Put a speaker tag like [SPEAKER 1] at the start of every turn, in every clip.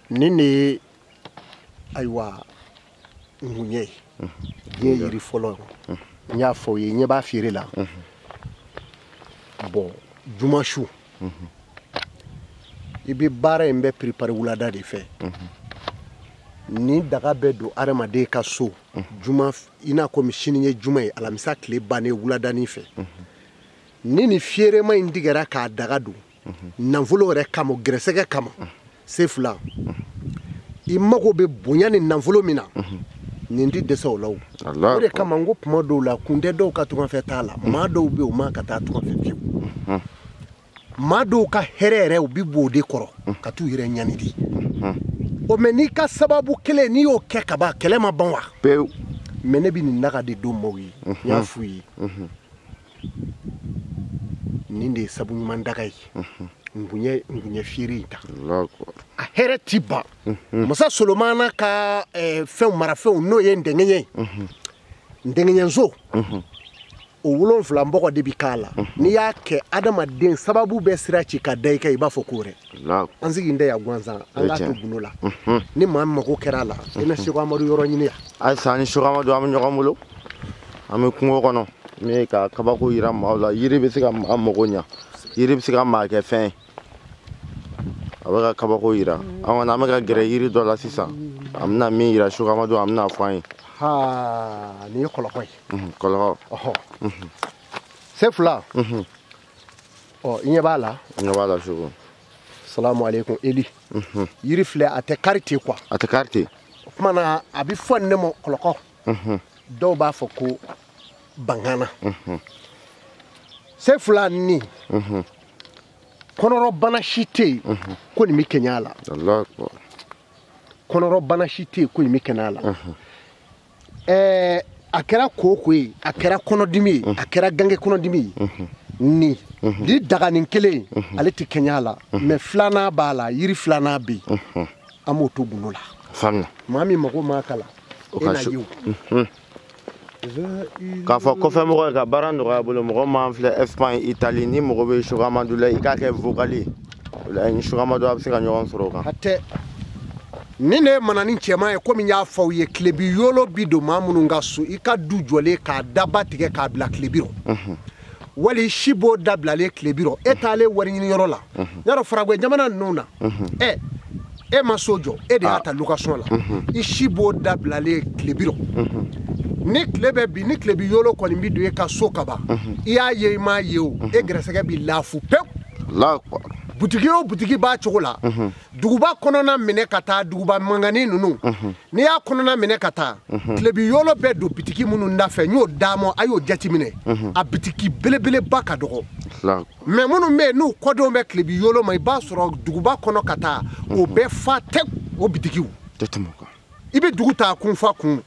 [SPEAKER 1] Nin de ye ayiwa ngunɲɛ ye. Diɲɛ yiri fɔlɔ. N y'a fɔ aw ye, ɲɛ b'a feere la. Bon, juma su. I bɛ baara in bɛɛ préparer wulada de fɛ. Ni daga bɛ don adamaden ka so juma, i n'a komi sini ye juma ye, alamisa tile bannen wuladanin fɛ. Ni fiyerema in tigɛra k'a daga don nafolo yɛrɛ kama, gɛrɛsɛgɛ kama, se fila i mago bɛ bonya ni nafolo min na, nin tɛ dɛsɛ o la o. O de kama n ko kuma dɔw la kun tɛ dɔw ka tungafɛ t'a la. Maa dɔw bɛ yen, u man ka taa tungafɛ fiyewu. Maa dɔw ka hɛrɛ yɛrɛ, u bɛ b'o de kɔrɔ ka t'u yɛrɛ ɲani de. O mɛ n'i ka sababu kelen n'i y'o kɛ ka ban, kɛlɛ ma ban wa?
[SPEAKER 2] Pewu.
[SPEAKER 1] Mɛ ne bɛ nin naga de don maaw ye. N y'a f'u ye. Nin de ye sabu ɲuman daga ye. Ngunɲɛ feere in ta. A hɛrɛ ti ban. Masa Solomana ka fɛnw marafɛnw n'o ye ntɛŋɛɲɛ ye. Ntɛŋɛɲɛso. O 7 bɔgɔ de bi k'a la. N'i y'a kɛ adamaden sababu bɛ sira ci ka da i kan, i b'a fɔ ko wɛrɛ. An sigi tɛ yan gansan, an k'a to gundo la. Ni maa min mago kɛra a la, i na Seko Amadu yɔrɔ ɲini yan.
[SPEAKER 2] Halisa ni Seko Amadu an bɛ ɲɔgɔn bolo. An bɛ kungo kɔnɔ. Min ye ka kabako yira maaw la, yiri bɛ se ka maa mago ɲa, yiri bɛ se ka maa kɛ fɛn ye. A bɛ ka kabako yira. An kɔni an bɛ ka gɛrɛ yiri dɔ la sisan. An bɛna min yira Seko Amadu, an bɛna fɔ an ye.
[SPEAKER 1] Haa, nin ye kɔlɔkɔ ye.
[SPEAKER 2] Kɔlɔkɔ.
[SPEAKER 1] Ɔhɔ. Se fila. Ɔ, i ɲɛ b'a la?
[SPEAKER 2] I ɲɛ b'a la Seko.
[SPEAKER 1] Salamu aleykum Eli. Yiri filɛ, a tɛ kari ten quoi.
[SPEAKER 2] A tɛ kari ten.
[SPEAKER 1] O tuma na a bɛ fɔ ne ma kɔlɔkɔ. Dɔw b'a fɔ ko bangana. Se fila ni. Kɔnɔrɔbana si tɛ yen ko nin bɛ kɛɲɛ a la. Kɔnɔrɔbana si tɛ yen ko nin bɛ kɛnɛ a la. A kɛra koko ye, a kɛra kɔnɔdimi ye, a kɛra gange kɔnɔdimi ye. Ni ni daganin kelen ale tɛ kɛɲɛ a la, mɛ filanan b'a la, yiri filanan bɛ yen. An b'o to gundo la.
[SPEAKER 2] Faamuya.
[SPEAKER 1] Maa min mago m'a kala, e na ye o.
[SPEAKER 2] K'a fɔ kɔfɛ mɔgɔ ye ka baara nɔgɔya bolo, mɔgɔ m'an filɛ Espagne, Italie, ni mɔgɔ bɛ Seko Amadu la, i k'a kɛ vocal ye. O la ni Seko Amadu a bɛ se ka ɲɔgɔn sɔrɔ o kan.
[SPEAKER 1] A tɛ. Ni ne ye manani cɛman ye, komi n y'a fɔ aw ye, tilebi yolo bi don maa minnu ka so, i ka du jɔlen k'a daba tigɛ k'a bila tilebi rɔ. Wali si b'o dabilalen tilebi rɔ, e taalen wari ɲini yɔrɔ la. Yarɔ faragwɛ jamana ninnu na, e ma so jɔ, e de y'a ta location la. I si b'o dabilalen tilebi rɔ. Ni tile bɛ bi, ni tilebi yolo kɔni bi don e ka so ka ban, i y'a ye i m'a ye o, e gɛrɛsɛgɛ b'i lafu pewu. Butigi o butigi b'a cogo la, duguba kɔnɔna minɛ ka taa duguba mankanni ninnu, n'i y'a kɔnɔna minɛ ka taa, tilebi yolo bɛ don bitigi minnu da fɛ, n y'o d'a ma, a y'o jateminɛ, a bitigi belebeleba ka dɔgɔ. Mɛ minnu bɛ yen n'u kɔdenw bɛ tilebi yolo ma, i b'a sɔrɔ duguba kɔnɔ ka taa, o bɛɛ fa tɛ o bitigiw. I bɛ dugu ta kun fa kun.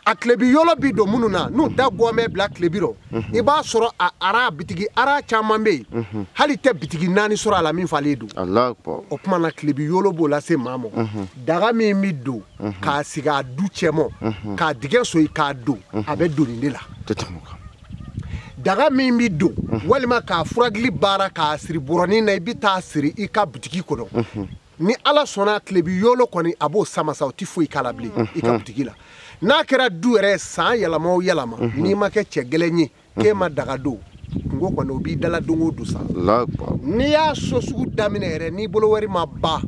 [SPEAKER 1] A tilebi yolo bi don minnu na, n'u da gɔmɛ bila tilebi rɔ, i b'a sɔrɔ a ara bitigi ara caman bɛ yen, hali tɛ bitigi 4 sɔrɔ a la min falen don. O tuma na tilebi yolo b'o lase maa ma. Daga min bɛ don k'a sigi a du cɛmɔ, k'a dingɛ soyi k'a don, a bɛ don nin de la. Daga min bɛ don walima k'a furagili baara k'a siri bɔrɔnin na, i bɛ taa siri i ka bitigi kɔnɔ. Ni Ala sɔnna tilebi yolo kɔni a b'o sama sa, o tɛ foyi k'a la bilen i ka bitigi la. N'a kɛra du yɛrɛ san yɛlɛma o yɛlɛma, n'i ma kɛ cɛ gɛlɛn ye k'e ma daga don, kungo kɔni o b'i dala don o don sa. N'i y'a so sugu daminɛ yɛrɛ, n'i bolo wari ma ban,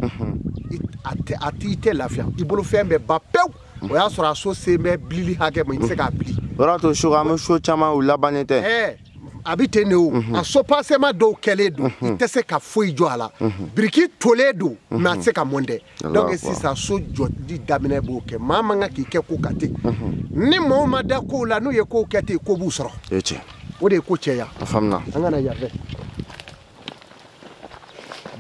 [SPEAKER 1] a t'i tɛ lafiya, i bolo fɛn bɛɛ ban pewu. O y'a sɔrɔ a so sen bɛ bilili hakɛ ma, i tɛ se k'a bili.
[SPEAKER 2] O y'a to so an bɛ so caman u labannen tɛ.
[SPEAKER 1] A bɛ ten de o. A so pasema dɔw kɛlen don, i tɛ se ka foyi jɔ a la. Biriki tolen don, mais a tɛ se ka mɔn dɛ. Donc sisan so jɔli daminɛ b'o kɛ. Maa man kan k'i kɛ ko ka ten. Ni maaw ma da kow la, n'u ye kow kɛ ten, ko b'u sɔrɔ. O de ye ko cɛya.
[SPEAKER 2] A faamuna.
[SPEAKER 1] An ka na yan fɛ.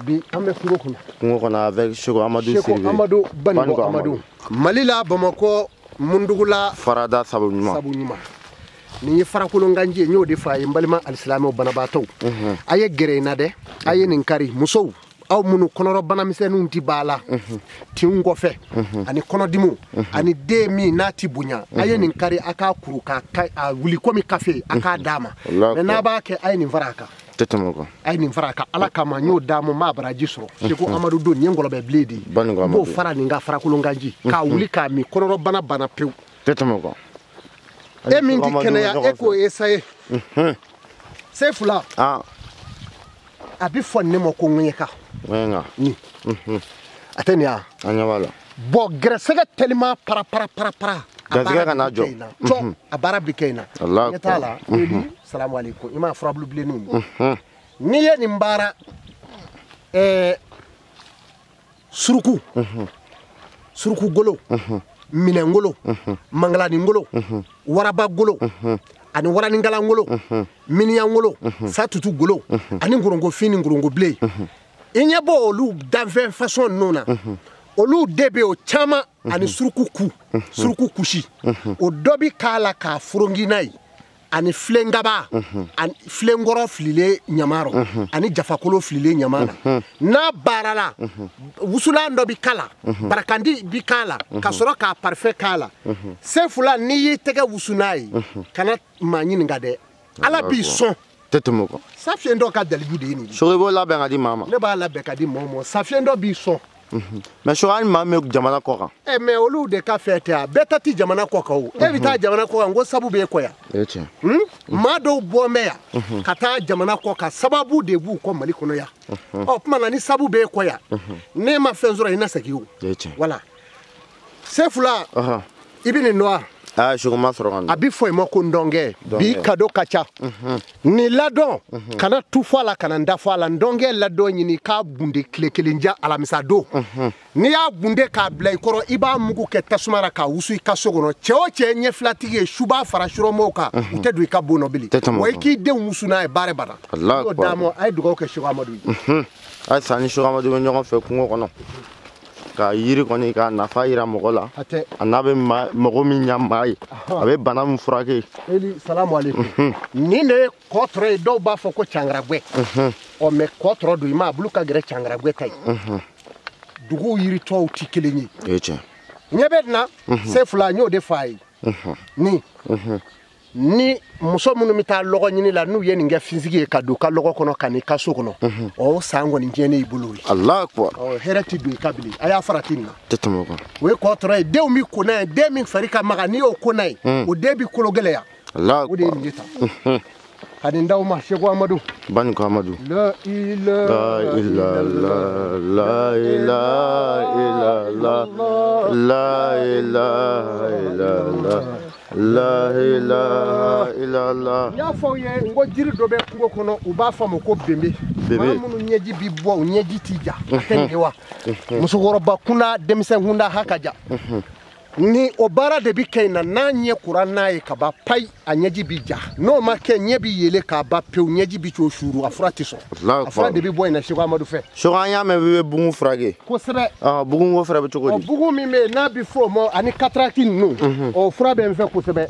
[SPEAKER 1] Bi an bɛ kungo kɔnɔ.
[SPEAKER 2] Kungo kɔnɔ avec Seko Amadu Sidibe.
[SPEAKER 1] Seko Amadu Banikɔ Amadu. Mali la Bamakɔ Mundugula.
[SPEAKER 2] Farada sabu ɲuman.
[SPEAKER 1] Sabu ɲuman. Nin ye farakolonganji ye, n y'o de fɔ a ye n balima alisilamɛw banabaatɔw. A ye gɛrɛ in na dɛ, a ye nin kari. Musow, aw minnu kɔnɔrɔbanamisɛnninw ti b'a la, tinw kɔfɛ, ani kɔnɔdimiw, ani den min n'a ti bonya, a ye nin kari, a k'a kuru k'a wuli komi kafe, a k'a d'a ma. Mɛ n'a b'a kɛ, a ye nin fara a kan.
[SPEAKER 2] Tɛ tɛmɛ o kan.
[SPEAKER 1] A ye nin fara kan Ala kama n y'o d'a ma n m'a baraji sɔrɔ. Seko Amadu don nin ye ngɔlɔbɛ bilen de ye. N b'o fara nin kan farakolonkanji k'a wuli k'a min kɔnɔrɔbana banna pewu.
[SPEAKER 2] Tɛ tɛmɛ o kan.
[SPEAKER 1] E min ti kɛnɛya e k'o essayer. Sefula. A bɛ fɔ ne ma ko ŋɛɲɛka.
[SPEAKER 2] Ŋɛɲɛka.
[SPEAKER 1] Nin. A tɛ nin ye wa?
[SPEAKER 2] An ɲɛ b'a la.
[SPEAKER 1] Bon gɛrɛsɛgɛ tellement para para para para.
[SPEAKER 2] Garisɛgɛ kana jɔ.
[SPEAKER 1] Cɔ a baara bɛ kɛ yen na. Ɲɛ t'a la. Eli salamu aleykum i m'a furabulu bilenninw ye. N'i ye nin baara suruku. Suruku golo. Minɛngolo. Mangalaningolo. Waraba golo. Ani waraninkalangolo. Miniyangolo. Satutu golo. Ani ngorongofin ni ngorongobilen. I ɲɛ b'o olu danfɛn façon ninnu na. Olu de bɛ o caman ani suruku ku suruku kusi o dɔ bi k'a la k'a furongi n'a ye ani filenkaba ani filenkɔrɔ fililen ɲama rɔ ani jafakolo fililen ɲama na n'a baarala wusulan dɔ bi k'a la barakandi bi k'a la ka sɔrɔ k'a parfait k'a la Sefula n'i y'i tɛgɛ wusu n'a ye kana maa ɲininka dɛ Ala b'i sɔn.
[SPEAKER 2] Tɛ tɛmɛ o kan.
[SPEAKER 1] Safiyɛn dɔ ka dalilu de ye nin ye.
[SPEAKER 2] Soko i b'o labɛn ka di maa ma.
[SPEAKER 1] Ne b'a labɛn ka di maaw ma safiyɛn dɔ b'i sɔn.
[SPEAKER 2] Mais Soko hali maa min bɛ jamana kɔ kan.
[SPEAKER 1] Mais olu de ka fɛ tɛ a bɛɛ ta ti jamana kɔ kan o. E bɛ taa jamana kɔ kan ko sabu b'e kɔ yan.
[SPEAKER 2] O ye tiɲɛ.
[SPEAKER 1] Maa dɔw bɔ bɛ yan ka taa jamana kɔ kan sababu de b'u kɔ Mali kɔnɔ yan. Ɔ tuma na ni sabu b'e kɔ yan. N'e ma fɛn sɔrɔ i na segin o.
[SPEAKER 2] O ye tiɲɛ.
[SPEAKER 1] Voilà. Sefula. I bɛ nin dɔn wa?
[SPEAKER 2] Aa Soko ma sɔrɔ ka
[SPEAKER 1] a bɛ fɔ i ma ko ndɔnkɛ bi cadeau ka ca nin ladɔn kana tu fɔ a la kana n da fɔ a la ndɔnkɛ ladɔn ɲini k'a bunde tile kelen ja alamisa don n'i y'a bunde k'a bila i kɔrɔ i b'a mugu kɛ tasuma la k'a wusu i ka so kɔnɔ cɛ o cɛ ye ɲɛfilatigi ye su b'a fara surɔmɔw kan u tɛ don i ka bon nɔ bilen wa i k'i denw wusu n'a ye baara banna n'o d'a ma a ye dugawu kɛ Seko Amadu ye.
[SPEAKER 2] Halisa ni Seko Amadu bɛ ɲɔgɔn fɛ kungo kɔnɔ. Ka yiri kɔni ka nafa yira mɔgɔ la a n'a bɛ mɔgɔ min ɲa maa ye a bɛ bana min furakɛ.
[SPEAKER 1] Eli salamu aleykum nin de ye kɔtɔrɔ ye dɔw b'a fɔ ko cangaragwɛ ɔ mais kɔtɔrɔ don i ma a bulu ka gɛrɛ cangaragwɛ ta ye duguw yiri tɔw ti kelen ye.
[SPEAKER 2] O ye tiɲɛ.
[SPEAKER 1] Ɲɛ bɛ nin na Sefula n y'o de fɔ a ye nin ni muso minnu bɛ taa lɔgɔ ɲini la n'u ye nin kɛ finsigi ye ka don u ka lɔgɔ kɔnɔ ka n'i ka so kɔnɔ o san kɔni tiɲɛnen i bolo ye.
[SPEAKER 2] Alahu akibaru.
[SPEAKER 1] Ɔ hɛrɛ ti don i ka bilen a y'a farati nin na.
[SPEAKER 2] Tɛ tɛmɛ o kan.
[SPEAKER 1] O ye kɔtɔrɔ ye denw bɛ ko n'a ye den min fari ka maga n'i y'o ko n'a ye o den bɛ kolo gɛlɛya.
[SPEAKER 2] Alahu akibaru.
[SPEAKER 1] O de ye nin ye tan. Ka nin d'aw ma Seko Amadu.
[SPEAKER 2] Baniko Amadu.
[SPEAKER 1] La ilaha
[SPEAKER 2] illallah la ilaha illallah la ilaha illallah. La ilaha illallah.
[SPEAKER 1] N y'a fɔ aw ye n ko jiri dɔ bɛ kungo kɔnɔ u b'a fɔ a ma ko benbe. Maa minnu ɲɛji bi bɔ u ɲɛji t'i ja. A tɛ nin ye wa? Musokɔrɔba kunda denmisɛn kunda ha ka ja. Ni o baara de bi kɛ yen na n'a ɲɛ kura n'a ye ka ban payi a ɲɛji bi ja n'o ma kɛ ɲɛ bi yelen k'a ban pewu ɲɛji bi c'o suuru a fura ti sɔn. A fura de bi bɔ yen na Seko Amadu fɛ.
[SPEAKER 2] Seko an y'a mɛn i bɛ bugun furakɛ.
[SPEAKER 1] Kosɛbɛ.
[SPEAKER 2] Bugun ko fura bɛ cogo di?
[SPEAKER 1] Bugun min bɛ yen n'a bɛ fɔ o ma ani cataracte ninnu o fura bɛ n fɛ kosɛbɛ.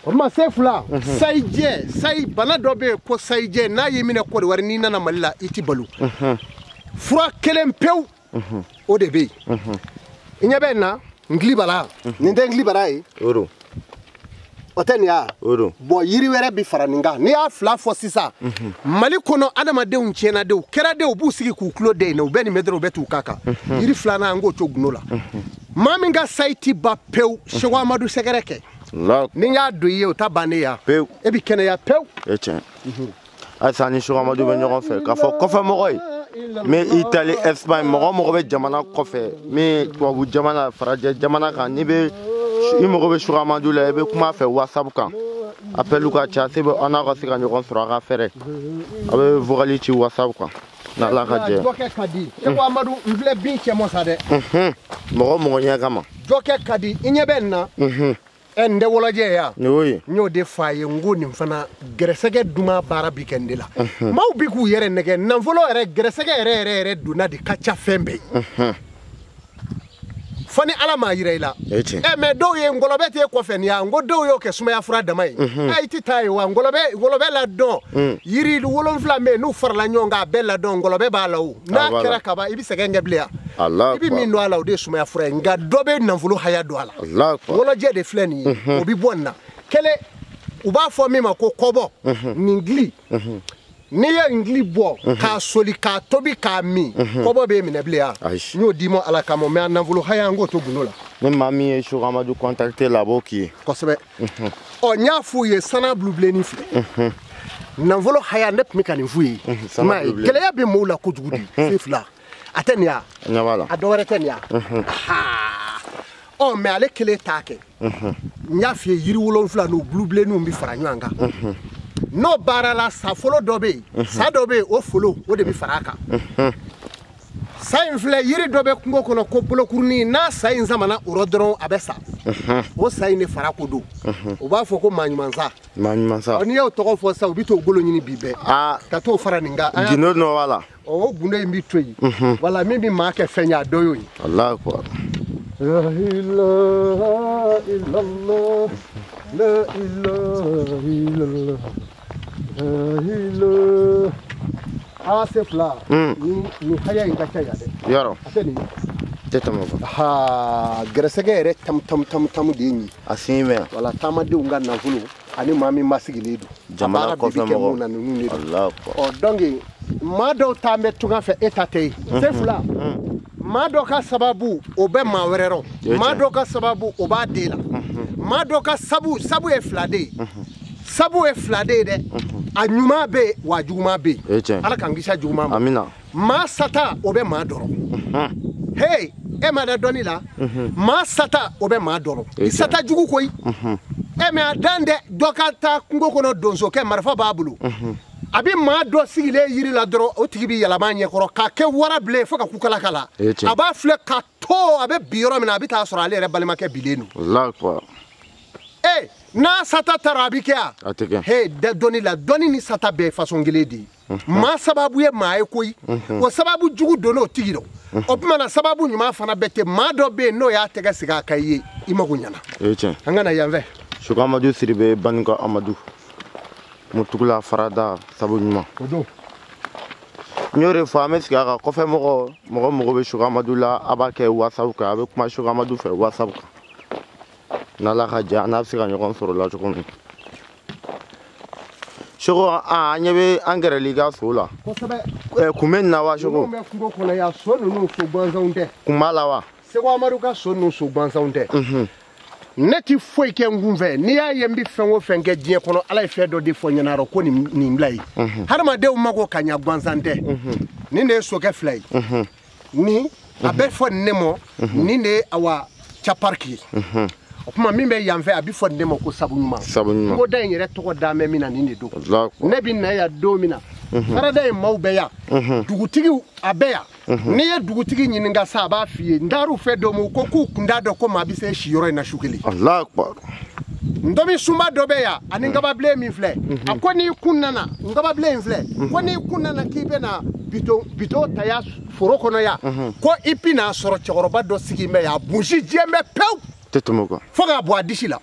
[SPEAKER 1] O ma Sefula sayijɛ sayi bana dɔ bɛ yen ko sayijɛ n'a y'i minɛ Kɔdiwari n'i nana Mali la i ti balo. Fura kelen pewu o de bɛ yen. I ɲɛ bɛ nin na. Ngilibara nin tɛ ngilibara ye.
[SPEAKER 2] O don.
[SPEAKER 1] O tɛ nin ye wa?
[SPEAKER 2] O don.
[SPEAKER 1] Bon yiri wɛrɛ bi fara nin kan n'i y'a fila fɔ sisan. Mali kɔnɔ adamadenw tiɲɛna de u kɛra de u b'u sigi k'u tulo da yen nɔ u bɛ nin mɛn dɔrɔn u bɛ t'u kan kan. Yiri filanan an k'o to gundo la. Maa min ka sayi ti ban pewu Seko Amadu sɛgɛrɛ kɛ. Ni n y'a don i ye o ta bannen ya.
[SPEAKER 2] Pewu.
[SPEAKER 1] E bi kɛnɛya pewu.
[SPEAKER 2] O ye tiɲɛ. Halisa ni Seko Amadu bɛ ɲɔgɔn fɛ k'a fɔ kɔfɛmɔgɔ ye. Mais Italie, Espagne, mɔgɔ mɔgɔ bɛ jamana kɔfɛ min tubabu jamana farajɛ jamana kan n'i bɛ i mago bɛ Seko Amadu la i bɛ kuma a fɛ WhatsApp kan appel ka ca se bɛ an n'a ka se ka ɲɔgɔn sɔrɔ a ka fɛrɛ a bɛ vocal ci WhatsApp kan n'Ala ka jɛ.
[SPEAKER 1] Jɔkɛ ka di Seko Amadu n filɛ bin cɛ mɔ sa dɛ.
[SPEAKER 2] Mɔgɔ mɔgɔ ɲɛ kama.
[SPEAKER 1] Jɔkɛ ka di i ɲɛ bɛ nin na. Ɛ n tɛ wɔlɔjɛ ye wa?
[SPEAKER 2] Nin y'o ye.
[SPEAKER 1] N y'o de f'a ye n ko nin fana gɛrɛsɛgɛ duman baara bi kɛ nin de la. Maaw bi k'u yɛrɛ nɛgɛ nafolo yɛrɛ gɛrɛsɛgɛ yɛrɛ yɛrɛ yɛrɛ donna de ka ca fɛn bɛɛ ye. Fo ni Ala m'a yira i la. Ɛ mais dɔw ye ngɔlɔbɛ t'e kɔfɛ nin ya n ko dɔw y'o kɛ sumaya fura dama ye. Ɛ i ti taa ye wa ngɔlɔbɛ ladɔn yiri 7 bɛ yen n'u farala ɲɔgɔn kan a bɛɛ ladɔn ngɔlɔbɛ b'a la o. N'a kɛra kaban i bɛ sɛgɛn kɛ bilen ya. I bɛ min don a la o de ye sumaya fura ye nka dɔ bɛ nafolo haya don a la. Wɔlɔjɛ de filɛ nin ye o bɛ bɔ nin na. Kelen u b'a fɔ min ma ko kɔbɔ nin gili. N'i ye ngili bɔ k'a soli k'a tobi k'a min kɔbɔ b'e minɛ bilen ya n y'o d'i ma Ala kama mais a nafolo haya n k'o to gundo la.
[SPEAKER 2] Ni maa min ye Seko Amadu contacter la a b'o k'i ye.
[SPEAKER 1] Kosɛbɛ. Ɔ n y'a f'u ye sana bulu bilenni filɛ. Nafolo haya ne tun bɛ ka nin f'u ye. Gɛlɛya bɛ maaw la kojugu de sen fila. A tɛ nin ya.
[SPEAKER 2] Ɲɛ b'a la.
[SPEAKER 1] A dɔ wɛrɛ tɛ nin ya. Ɔ mais ale kelen t'a kɛ. N y'a f'i ye yiri 7 n'o bulu bilenninw bɛ fara ɲɔgɔn kan. N'o baara la sa fɔlɔ dɔ bɛ yen sa dɔ bɛ yen o folo o de bɛ fara a kan. Sa in filɛ yiri dɔ bɛ kungo kɔnɔ ko bolokurunin n'a sa in samana o rɔ dɔrɔn a bɛ sa. O sa in de fara ko don. U b'a fɔ ko maa ɲuman sa.
[SPEAKER 2] Maa ɲuman sa.
[SPEAKER 1] N'i y'o tɔgɔ fɔ sisan u bɛ t'o golo ɲini bi bɛɛ. Ka t'o fara nin kan.
[SPEAKER 2] Gindo nɔ b'a la.
[SPEAKER 1] O gundo in bɛ to yen. Wala min bɛ maa kɛ fɛn ye a dɔ y'o ye.
[SPEAKER 2] Alahu akibar.
[SPEAKER 1] La ilaha illallah. La ilaha illallah. La ilaha. Ah, c'est fila. Nin haya in ka ca yan dɛ.
[SPEAKER 2] Yɔrɔ.
[SPEAKER 1] A tɛ nin ye.
[SPEAKER 2] Tɛ tɛmɛ o kan.
[SPEAKER 1] Ha, gɛrɛsɛgɛ yɛrɛ tam tam tam tam de ye nin ye.
[SPEAKER 2] A sin bɛ yan.
[SPEAKER 1] Wala taamadenw ka nafolo ani maa min ma sigilen don.
[SPEAKER 2] Jamana kɔfɛ mɔgɔw.
[SPEAKER 1] Mun na ninnu de don.
[SPEAKER 2] Alahu akibar.
[SPEAKER 1] Ɔ donc maa dɔw taa bɛ tunga fɛ e ta tɛ ye. C'est fila. Maa dɔ ka sababu o bɛ maa wɛrɛ rɔ. Maa dɔ ka sababu o b'a den la. Maa dɔ ka sabu ye fila de ye. Sabu ye fila de ye dɛ. A ɲuman bɛ yen wa a juguman bɛ yen. Ala k'an kisi a juguman ma.
[SPEAKER 2] Amina.
[SPEAKER 1] Maa sata o bɛ maa dɔrɔ. Hey, e ma da dɔnni la. Maa sata o bɛ maa dɔrɔ. I sata jugu koyi. E mais a dan dɛ dɔ ka taa kungo kɔnɔ donsokɛ marifa b'a bolo. A bɛ maa dɔ sigilen yiri la dɔrɔn o tigi bɛ yɛlɛma a ɲɛkɔrɔ k'a kɛ wara bilen fo ka kukala k'a la. A b'a filɛ ka to a bɛ bin yɔrɔ min na a bɛ taa sɔrɔ ale yɛrɛ balimakɛ bilen don.
[SPEAKER 2] Alahu akibar.
[SPEAKER 1] E n'a sata taara a bɛ kɛ yan.
[SPEAKER 2] A tɛ kɛ.
[SPEAKER 1] He dɔnni la dɔnni ni sata bɛɛ ye façon kelen de ye. Maa sababu ye maa ye koyi. O sababu jugu donna o tigi rɔ. O tuma na sababu ɲuman fana bɛ ten maa dɔ bɛ yen n'o y'a tɛgɛ sigi a kan i ye i mago ɲɛna.
[SPEAKER 2] O ye tiɲɛ.
[SPEAKER 1] An ka na yan fɛ.
[SPEAKER 2] Seko Amadu Sidibe Banika Amadu. Mutugula farada sabu ɲuman.
[SPEAKER 1] O don.
[SPEAKER 2] N y'o de fɔ an bɛ sigi a kan kɔfɛ mɔgɔ mɔgɔ mago bɛ Seko Amadu la a b'a kɛ WhatsApp kan a bɛ kuma Seko Amadu fɛ WhatsApp kan. N'Ala ka jɛ an n'a bɛ se ka ɲɔgɔn sɔrɔ o la cogo min. Seko an ɲɛ bɛ an gɛrɛl'i ka so la.
[SPEAKER 1] Kosɛbɛ.
[SPEAKER 2] Kun bɛ nin na wa Seko?
[SPEAKER 1] Ninnu bɛ kungo kɔnɔ yan so ninnu so gansanw tɛ.
[SPEAKER 2] Kun b'a la wa?
[SPEAKER 1] Seko Amadu ka so ninnu so gansanw tɛ. Ne ti foyi kɛ n kun fɛ n'i y'a ye n bɛ fɛn o fɛn kɛ diɲɛ kɔnɔ Ala ye fɛn dɔ de fɔ n ɲɛna ko nin bila yen. Hadamadenw mako ka ɲa gansan tɛ. Nin de ye sokɛ fila ye. Nin a bɛ fɔ nin ne ma nin de ye awa capariki ye. O tuma min bɛ yan fɛ a bɛ fɔ nin de ma ko sabu ɲuman.
[SPEAKER 2] Sabu ɲuman.
[SPEAKER 1] Ko da in yɛrɛ tɔgɔ da bɛ min na nin de don. Ne bɛ na yan don min na. Farada in maaw bɛ yan. Dugutigiw a bɛ yan. N'i ye dugutigi ɲininka sa a b'a f'i ye n taar'u fɛ don min u ko k'u kun t'a dɔn ko maa bɛ se si yɔrɔ in na su kelen.
[SPEAKER 2] Alahu akibar.
[SPEAKER 1] Ntomi sunba dɔ bɛ yan ani nkababilen min filɛ. A ko n'i kun nana nkababilen in filɛ. Ko n'i kun nana k'i bɛ na bito ta ya foro kɔnɔ yan. Ko i bɛ n'a sɔrɔ cɛkɔrɔba dɔ sigilen bɛ yan a bunsi jɛlen bɛ pewu.
[SPEAKER 2] Tɛ tɛmɛ o kan.
[SPEAKER 1] Fo k'a bɔ a disi la.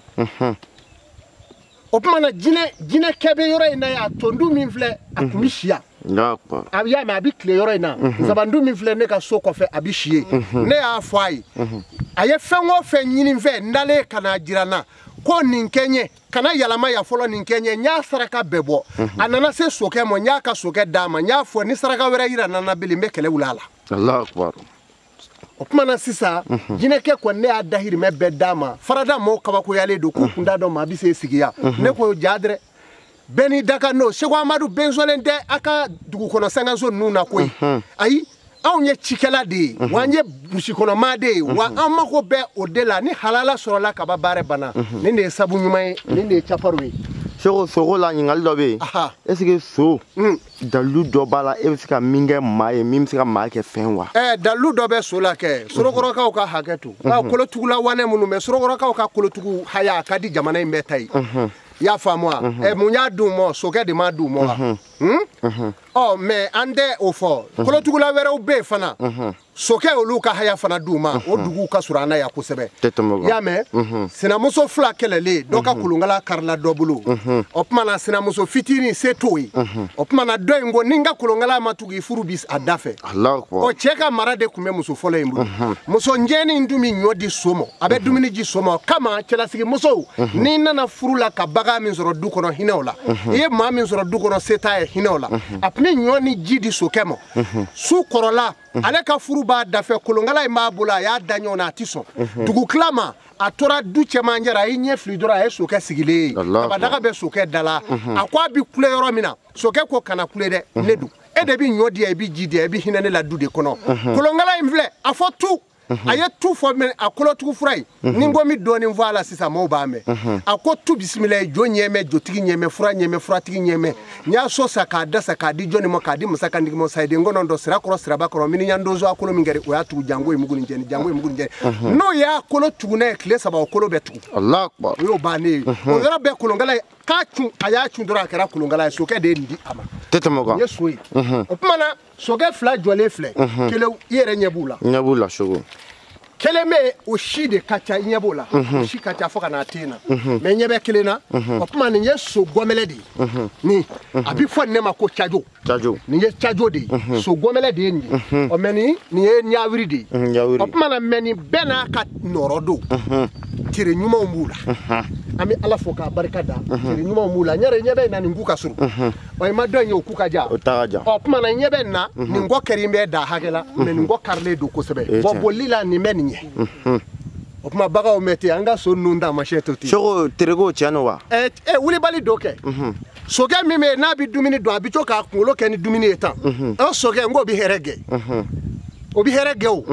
[SPEAKER 1] O tuma na jinɛkɛ bɛ yɔrɔ in na yan tondu min filɛ a tun bɛ si yan. A y'a mɛn a bɛ tile yɔrɔ in na. Nsabandu min filɛ ne ka so kɔfɛ a bɛ si yen. Ne y'a fɔ a ye. A ye fɛn o fɛn ɲini n fɛ n dalen ka n'a jira n na ko nin kɛ n ye kana yɛlɛma yan fɔlɔ nin kɛ n ye n y'a saraka bɛɛ bɔ. A nana se sokɛ ma n y'a ka sokɛ d'a ma n y'a fɔ ni saraka wɛrɛ yira n na bilen n bɛ kɛlɛ wuli a la.
[SPEAKER 2] Alahu akibar.
[SPEAKER 1] O tuma na sisan jinɛkɛ kɔni ne y'a dahirimɛ bɛɛ d'a ma farada maaw kabakoyalen don k'u kun t'a dɔn maa bɛ se sigi yan. Ne ko ja dɛrɛ bɛɛ n'i dakan n'o Seko Amadu bɛnsɔnlen tɛ a ka dugu kɔnɔ sankanso ninnu na koyi. Ayi anw ye cikɛla de ye wa an ye burusikɔnɔmaa de ye wa an mako bɛ o de la ni halala sɔrɔla kaba baara banna. Nin de ye sabu ɲuman ye nin de ye caparu ye.
[SPEAKER 2] Seko soko la ɲininkali dɔ bɛ yen. Est ce que so dalilu dɔ b'a la e bɛ se ka min kɛ maa ye min bɛ se ka maa kɛ fɛn wa?
[SPEAKER 1] Dalilu dɔ bɛ so la kɛ Sorokɔrɔkaw ka hakɛ to. Kolotugula wanɛ minnu bɛ Sorokɔrɔkaw ka kolotugu haya a ka di jamana in bɛɛ ta ye. I y'a faamu wa? Mun y'a d'u ma sokɛ de m'a d'u ma wa? Ɔ mais an tɛ o fɔ kolotugula wɛrɛw bɛ yen fana sokɛ olu ka haya fana d'u ma o duguw ka surun an na yan kosɛbɛ i y'a mɛn sinamuso fila kɛlɛlen dɔ ka kolonkala karila dɔ bolo o tuma na sinamuso fitinin se t'o ye o tuma na dɔ in ko ni n ka kolonkala ma tugu i furu bi a da fɛ ɔ cɛ ka mara de tun bɛ muso fɔlɔ in bolo muso njɛni dun bɛ ɲɔ di so ma a bɛ dumuni di so ma o kama cɛlasigi musow n'i nana furu la ka bagan min sɔrɔ du kɔnɔ hinɛ o la i ye maa min sɔrɔ du kɔnɔ se t'a ye hinɛ o la a tun bɛ ɲɔ ni ji di sokɛ ma su kɔrɔla ale ka furu b'a dafɛ kolonkala in b'a bolo a y'a da ɲɔgɔn na a ti sɔn dugutila ma a tora du cɛmancɛ la a y'i ɲɛ fili dɔrɔn a ye sokɛ sigilen ye kabadaga bɛ sokɛ da la a ko a bɛ kule yɔrɔ min na sokɛ ko kana kule dɛ ne don e de bɛ ɲɔ di yan i bɛ ji di yan i bɛ hinɛ ne la du de kɔnɔ kolonkala in filɛ a fɔ tu a ye tu fɔ mɛ a kolotugu fura in ni n ko n bɛ dɔɔnin fɔ a la sisan maaw b'a mɛn a ko tu bisimila ye jo ɲɛmɛ jotigi ɲɛmɛ fura ɲɛmɛ furatigi ɲɛmɛ n y'a so sa k'a da sa k'a di jɔnni ma k'a di masa kantigi ma sayiden kɔnɔ dɔ sira kɔrɔ siraba kɔrɔ miniɲan donso a kolo min kɛra o y'a tugu jango ye mugu ni jɛni jango ye mugu ni jɛni n'o y'a kolo tugu n'a ye tile saba o kolo bɛ tugu o y'o bannen ye o yɔrɔ bɛɛ kolonkala ye k'a cun a y'a cun dɔrɔn a kɛra kolonkala ye sokɛ de ye nin di a ma nin ye so ye o tuma na sokɛ fila jɔlen filɛ kelen i yɛrɛ ɲɛ b'u la
[SPEAKER 2] ɲɛ b'u la sogo
[SPEAKER 1] kelen bɛ yen o si de ka ca i ɲɛ b'o la o si ka ca fo ka n'a ten na mɛ ɲɛ bɛ kelen na o tuma nin ye so gɔmɛlɛ de ye nin a bɛ fɔ nin ne ma ko cajo nin ye cajo de ye so gɔmɛlɛ de ye nin ye ɔ mɛ nin ye ɲawiri de ye o tuma na mɛ nin bɛɛ n'a ka nɔrɔ don tere ɲumanw b'u la an bɛ Ala fo k'a barika da tere ɲumanw b'u la n yɛrɛ ɲɛ bɛ na nin k'u ka surun ɔ i ma dɔ in ye o k'u ka jan ɔ tuma na ɲɛ bɛ na nin kɔ kɛri bɛ da hakɛ la mɛ nin kɔ karilen don kosɛbɛ bɔn bolili la nin bɛ nin ɲɛ o tuma baganw mɛ ten an ka so ninnu taamasiyɛn to ten.
[SPEAKER 2] Soko tereko tiɲɛ don wa.
[SPEAKER 1] Ɛ wulibali dɔ kɛ sokɛ min bɛ yen n'a bɛ dumuni dun a bɛ to k'a kunkolo kɛ ni dumuni ye tan o sokɛ n k'o bɛ hɛrɛ gɛn o bɛ hɛrɛ gɛn o.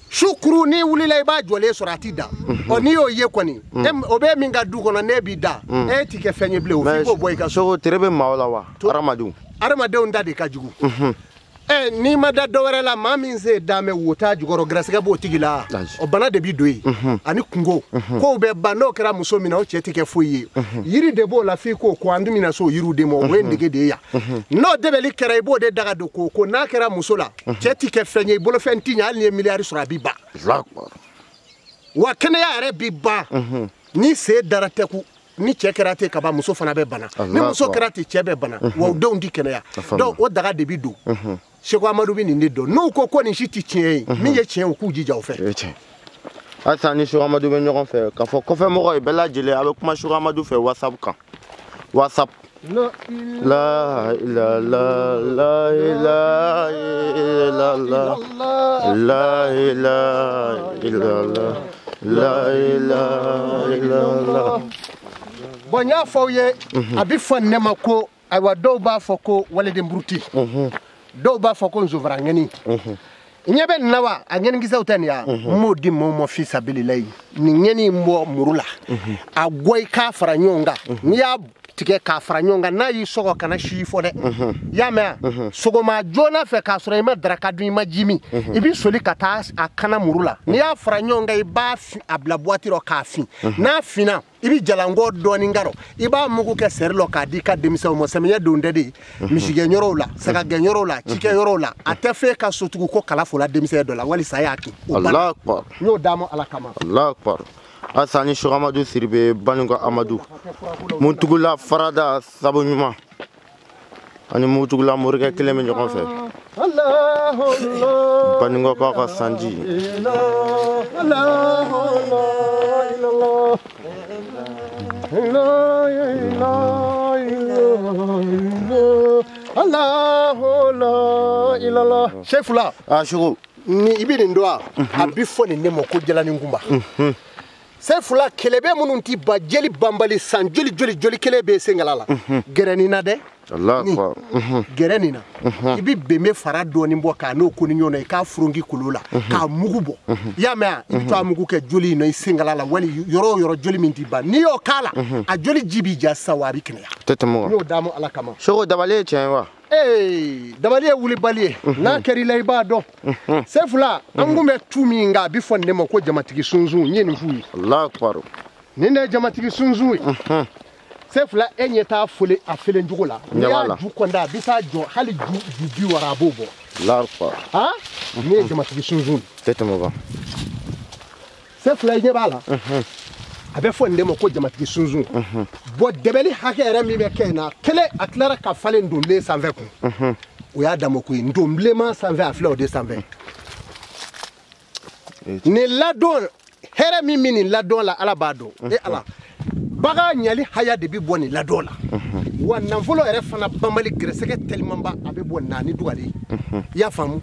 [SPEAKER 1] Su kuru n'i wulila i b'a jɔlen sɔrɔ a ti da ɔ n'i y'o ye kɔni o bɛ min ka du kɔnɔ n'e b'i da e ti kɛ fɛn ye bilen o f'i k'o bɔ i ka so.
[SPEAKER 2] Soko tere bɛ maaw la wa hadamadenw.
[SPEAKER 1] Hadamadenw da de ka jugu. Ɛ n'i ma da dɔ wɛrɛ la maa min se da mɛ wo t'a jukɔrɔ gɛrɛsɛgɛ b'o tigi la o bana de b'i don yen ani kungo kow bɛ ban n'o kɛra muso min na o cɛ ti kɛ foyi ye yiri de b'o la f'i k'o ko an dun bɛna s'o yiriw de ma o ye nege de ye yan n'o dɛbɛli kɛra i b'o de daga don k'o ko n'a kɛra muso la cɛ ti kɛ fɛn ye i bolofɛn ti ɲɛ hali n'i ye miliyari sɔrɔ a b'i ban wa kɛnɛya yɛrɛ b'i ban ni sen dara tɛku ni cɛ kɛra ten kaban muso fana bɛ bana ni muso kɛra ten cɛ bɛ bana wa o denw ti kɛnɛya donc o daga de bi don Seko Amadu bɛ nin de dɔn n'u ko ko nin si tɛ tiɲɛ ye min ye tiɲɛ ye u k'u jija o fɛ.
[SPEAKER 2] Halisa ni Seko Amadu bɛ ɲɔgɔn fɛ k'a fɔ kɔfɛmɔgɔw ye bɛɛ lajɛlen a bɛ kuma Seko Amadu fɛ WhatsApp kan WhatsApp. La la la la la la la la la la la.
[SPEAKER 1] Bon n y'a fɔ aw ye a bɛ fɔ ne ma ko ayiwa dɔw b'a fɔ ko waliden buruti. Dɔw b'a fɔ ko nzofara ŋɛni ɲɛ bɛ nin na wa a ŋɛnikisɛw tɛ nin ya n b'o di maaw ma fisabililayi nin ŋɛni in bɔ muru la a gɔ i k'a fara ɲɔgɔn kan n'i y'a tigɛ k'a fara ɲɔgɔn kan n'a y'i sɔgɔ kana si fɔ dɛ i y'a mɛn wa sɔgɔma joona fɛ k'a sɔrɔ i ma daraka dun i ma ji min i b'i soli ka taa a kana muru la n'i y'a fara ɲɔgɔn kan i b'a a bila buwati rɔ k'a fin n'a finna i bɛ jalankɔ dɔɔnin karɔ i b'a mugu kɛ sɛri lɔ k'a di i ka denmisɛnw ma samiya don tɛ de misigɛnyɔrɔw la sagagɛnyɔrɔw la cikɛyɔrɔw la a tɛ f'e ka sotugu ko kala fola denmisɛn dɔ la walisa y'a kin o banna n y'o d'a ma Ala kama.
[SPEAKER 2] Alahu akibaru. Halisa ni Seko Amadu Sidibe Baninka Amadu Mutugula farada sabu ɲuman ani Mutugula morikɛ kelen bɛ ɲɔgɔn fɛ Baninkaw ka sanji.
[SPEAKER 1] Sefula.
[SPEAKER 2] Ah Seko.
[SPEAKER 1] Ni i bɛ nin dɔn wa? A bɛ fɔ nin de ma ko jalanin kunba. Sefula kɛlɛbɛ minnu ti ba jeli banbali san joli joli joli kelen bɛ senkala la. Gɛrɛ nin na dɛ. Gɛrɛ nin na. I bɛ bɛnbɛ fara dɔɔnin bɔ k'a n'o ko ni ɲɔgɔn na i k'a furonki kolo la k'a mugu bɔ. I y'a mɛn wa? I bɛ to a mugu kɛ joli in na i senkala la wali yɔrɔ o yɔrɔ joli min ti ban n'i y'o k'a la a joli ji b'i ja sisan wa a bɛ kɛnɛya.
[SPEAKER 2] Tɛ tɛmɛ o kan.
[SPEAKER 1] N y'o d'a ma Ala kama.
[SPEAKER 2] Seko dabali ye tiɲɛ ye wa?
[SPEAKER 1] Ee dabali ye wulibali ye n'a kɛra i la i b'a dɔn. Sefula an kun bɛ tu min kan a bɛ fɔ nin de ma ko jamatigi sunsun n ye nin f'u ye.
[SPEAKER 2] Alahu akibaru.
[SPEAKER 1] Nin de ye jamatigi sunsun ye. Sefula e ɲɛ t'a fole a felen cogo la. N'i y'a ju kɔnda a bɛ taa jɔ hali ju 60 a b'o bɔ.
[SPEAKER 2] Allahu akbar.
[SPEAKER 1] Nin ye jamatigi sunsun.
[SPEAKER 2] Tɛ tɛmɛ o kan.
[SPEAKER 1] Sefula i ɲɛ b'a la. A bɛ fɔ nin de ma ko jamatigi sunsun. Bɔn dɛbɛli hakɛ yɛrɛ min bɛ kɛ yen na kelen a tilara ka falen donbilen sanfɛ kun. O y'a dama ko ye donbilenman sanfɛ a filɛ o de sanfɛ. Nin ladon hɛrɛ min bɛ nin ladon la Ala b'a dɔn. E Ala. Bagan ɲali haya de bɛ bɔ nin ladon la. Wa nafolo yɛrɛ fana banbali gɛrɛsɛgɛ telimanba a bɛ bɔ na ni dugalen. I y'a faamu?